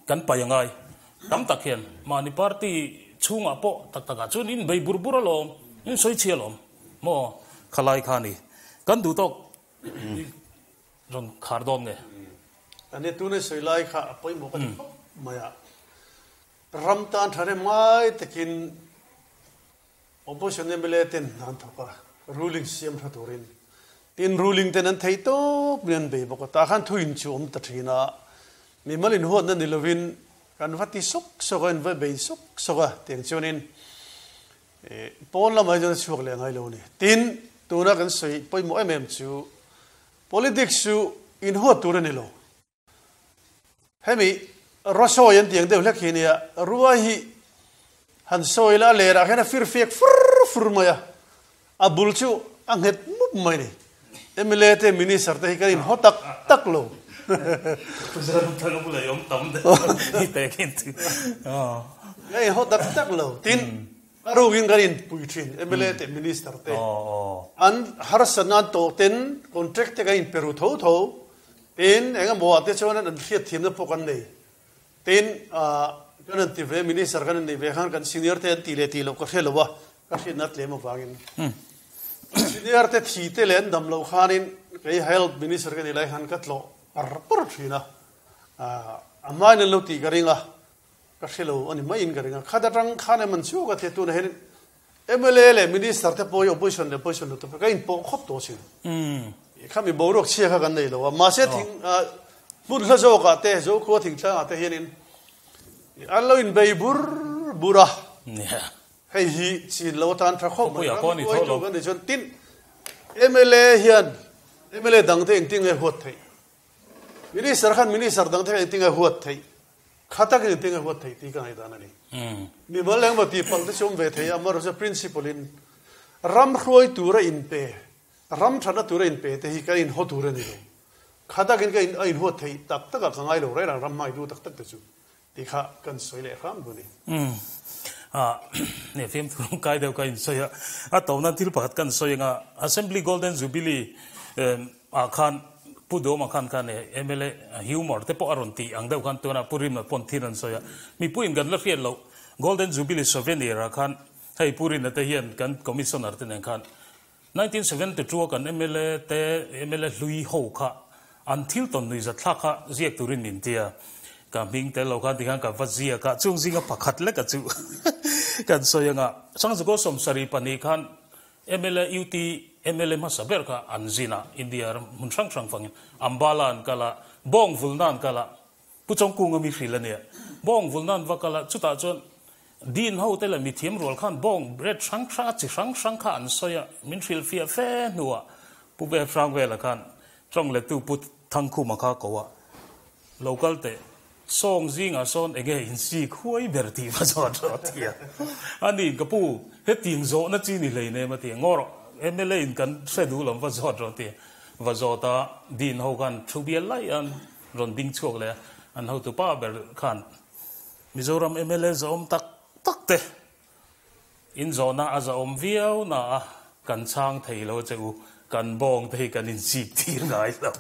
kan pai a ngai. Tam tak hian mahni party chhungah pawh tak takah chuan in bei bur bur alawm, in sawi chhi alawm maw khalai kha a ni. Kan duh tawk rawn khar dawn nge? A ni, tuna sawi lai kha a pawimawh ka ti khawp mai a. Ram tan tha rem ngai takin Opposition mla ten an thawk a, ruling siam tha turin. Tin, ruling ten an theih tawp min an bei bawk a, tah khan thu in chu awm ta thin a, mimal inhuatna ni lovin kan va ti sawk sawk a, in va bei sawk sawk a, tiang chuanin pawn lamah hi chuan a chhuak leh ngai lo a ni. Tin, tuna kan sawi pawimawh em em chu politics chu inhuat tur a ni lo. Hemi Rasawi an tiang deuh hlek hi nia, ruai hi han sawi la a lerah hian a fir fiak fur fur mai a, a bul chu a nghet mup mai ni. Mla te Minister te hi kan inhaw tak tak lo. Kan inhaw tak tak lo. Tin, a rukin kan inpui thin mla te Minister te. An harsatna an tawh ten contract te kan inpe ru tho tho. Tin, eng emaw ah te chuan an hriat thiamna pawh kan nei. Tin, kan han ti ve, Minister kan han nei ve khan kan senior te an tih leh tih loh ka hre lo a, ka hriatna tlem avangin. Senior te thi te leh an dam loh khanin kei Health Minister ka nih lai khan ka tlawh par par thin a, a hmain an lo tih ka ring a, ka hre lo a ni maiin ka ring a. Khat atang khan em an chhuak a, tunah hian Mla leh Minister te pawh hi opposition leh opposition lo te pawh ka inpawh khawp tawh asin. Kha mi boruak chhia kha kan nei lo a, mahse thing hmun hla zawkah te, Zokhua thingtlangah te hianin an lo inbei bur bur a. Hei hi chin lo atan tha khawp mai. Ram hruaitu kan nih chuan tin mla hian mla dangte engtin nge huat theih? Minister khan Minister dangte kha engtin nge huat theih? Kha takin engtin nge huat theih tih ka ngaihdan a ni. Mimal engmaw tih palh te chu awm ve thei a, amaherawhchu principle in ram hruai tura inpe, ram thatna tura inpe te hi kan inhaw tur a ni lo. Kha takin ka a inhuat theih tak takah ka ngai lo reng reng ram hmai du tak tak te chu tih kha kan sawi leh hram duh a ni. A ne fiamthu rawng kai deuh ka insawi a, a to nan thil pakhat kan sawi anga Assembly Golden Jubilee ah khan Pu Duhawma khan khan e mla humor te pawh a rawn tih ang deuh khan tuna Pu Rimna pawn thil an sawi a, mipuiin kan la hriat loh Golden Jubilee souvenir ah khan hei Pu Rinna te hian kan Commissioner te nen khan 1972 a kan mla te mla hlui ho kha an thil tawn nuih zat thlak kha ziak turin min ti a, ka hming tel lo khan tikhan ka va ziak a, chung zinga pakhat lek a chu kan sawi anga Sangzukaw 72 khan mla UT mla hmasa ber kha an zin a, India ram hmun hrang hrang fangin Ambala an kal a, Bawng vulna an kal a, Pu Chawngkunga mi hrilh a nia. Bawng vulna an va kal a, chutah chuan Dean ho te leh mithiam rual khan bawng bread hrang hrang a chi hrang hrang kha an sawi a, min hrilh fiah fe hnuah Pu Bev Hrangvela khan tawng lettu Pu Thangkhuma kha ko a, Lo kal teh, sawng zingah sawn enge insik huai ber tih va zawt rawh a ti a. Ani ka pu, hetiang zawhna chi ni hleinem a ti a, ngaw rawh, mla in kan hre duh lam va zawt rawh a ti a. Va zawt a, Dean ho khan thu bial laih a, rawn ding chhuak leh a, an hotu pa ber khan Mizoram mla zahawm tak tak te in zawhna a zahawm viau na a, kan chhang thei lo che u, kan bawng te hi kan insik tir ngai lo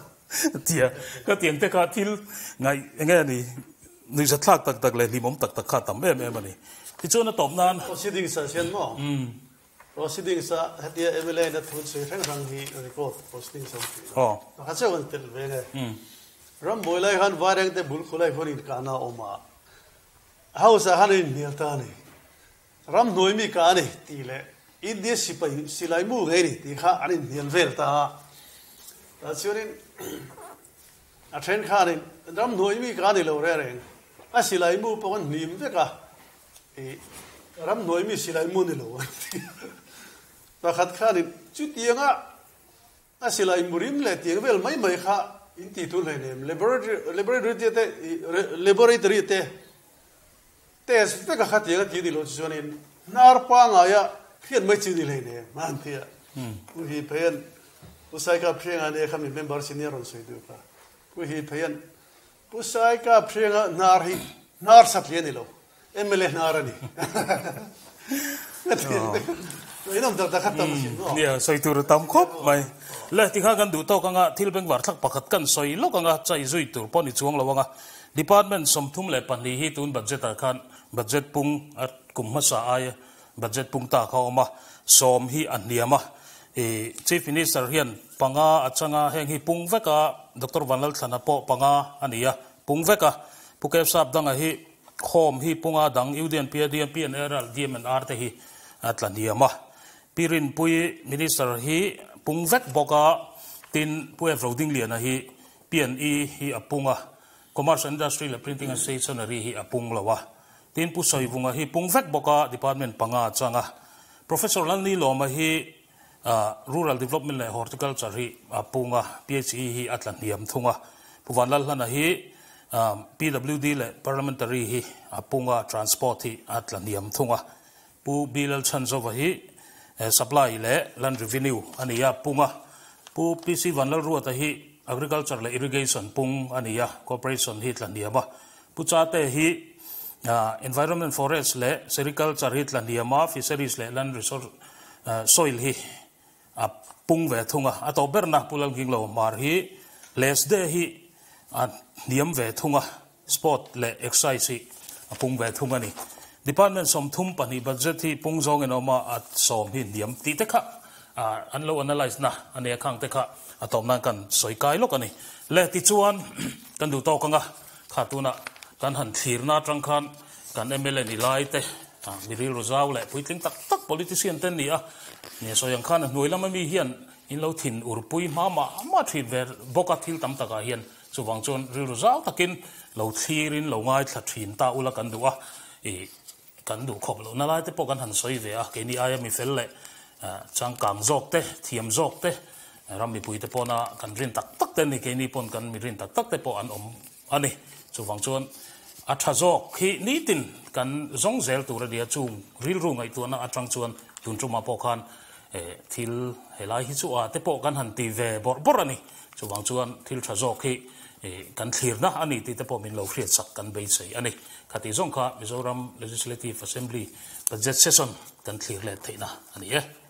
tia ka tiang te kha thil ngaih enge a ni, nuihzathlak tak tak leh hlimawm tak tak kha a tam em em a ni. Tichuan a tawp nan. Proceedings ah hian maw? Proceedings ah hetia mla in a thun sawi hrang hrang hi record proceedings a awm tih lo. Pakhat chauh an telh ve nge. Ram buai lai khan Vairengte bul khulai khuan inkahna a awm a, House ah khan an inhnial ta a ni. Ram hnuai mi kah a ni tih leh India sipai silai mu ngei ni tih kha an inhnial vel ta a. Tah chuanin a then khanin ram hnuai mi kah a ni lo reng reng, a silai mu pawh an hnim vek a, I ramhnuai mi silai mu ni lo an ti. Pakhat khanin chutianga a silai mu rim leh tiang vel mai mai kha in tih thu hlei nem laboratory te laboratory te test vek a kha tiang a ti ni lo chu chuanin hnar pangaia hriat mai chi ni hlei nem an ti a. Pu Hi Pheian Pu Saikap Hrianga nia kha mi member senior rawn sawi duh kha. Pu Hi Pheian Pu Saikap Hrianga hnar hi hnar satli a ni lo, mla hnar a ni. Inawm tak tak kha tam asin maw? Nia, sawi tur a tam khawp mai. Le, tikha kan duh tawk anga thil bengvar thlak pakhat kan sawi lawk anga chai zui tur pawh ni chuang lo anga Department 32 hi tun budget ah khan budget pung a kum hmasa aia budget pung ta kha a awm a, 10 hi a hniam a. I Chief Minister hian panga a chang a, heng hi pung vek a, Doctor Vanlalthlana pawh panga a ni a, pung vek a. Pu Kevsap danga hi Home hi punga dang UDNP, DMP and ARL, DM and R te hi a tla hniam a. Pi Rinpui Minister hi pung vek bawk a, tin Pu F Rodingliana hi P&E hi a pung a, Commerce and Industry leh Printing and Stationery hi a pung lo a. Tin Pu Sawivunga hi pung vek bawk a, Department panga a chang a. Professor Lalnilawma hi Rural Development leh Horticulture hi a pung a, PHE hi a tla hniam thung a. Pu Vanlalhlana hi PWD leh Parliamentary hi a pung a, Transport hi a tla hniam thung a. Pu B Lalchhanzova hi Supply leh Land Revenue a ni a, pung a. Pu PC Vanlalruata hi Agriculture leh Irrigation pung a ni a, Cooperation hi tla hniam a. Pu Chate hi Environment, Forest leh Sericulture hi tla hniam a, Fisheries leh Land Resource Soil hi a pung ve thung a. A tawp berna Pu Lalnginglo Hmar hi LESDE hi a hniam ve thung a, Sport leh Excise hi a pung ve thung a ni. Department 32 budget hi pung zawngin a awm a, a 10 hi hniam tih te kha an lo analyse na a nia khang te kha a tawp nan kan sawi kai lawk a ni. Le tichuan kan duh tawk ang a. Kha tunah kan han thlirna atang khan kan mla ni lai te, mi rilru zau leh puitling tak tak politician te an ni a, nia sawi ang khan a hnuai lama mi hian in lo thin urpui hma mah mah thin ve bawk a thil tam takah hian chuvang chuan rilru zau takin lo thlirin lo ngaithla thin ta ula kan duh a, ih kan duh khawp lohna lai te pawh kan han sawi ve a, keini aia mi fel leh changkang zawk te, thiam zawk te, ram mipui te pawna kan rin tak tak te ani, keini pawn kan mi rin tak tak te pawh an awm a ni. Chuvang chuan a tha zawk hi nitin kan zawng zel tur a nia, chung rilru ngaihtuahna atang chuan tun tumah pawh khan thil helai hi chu a te pawh kan han ti ve bawrh bawrh a ni. Chuvang chuan thil tha zawk hi. Kan thlirna a ni tih te pawh min lo hriatsak kan beisei a ni. Khatih zawng kha Mizoram Legislative Assembly Budget Session kan thlir let theihna a ni e.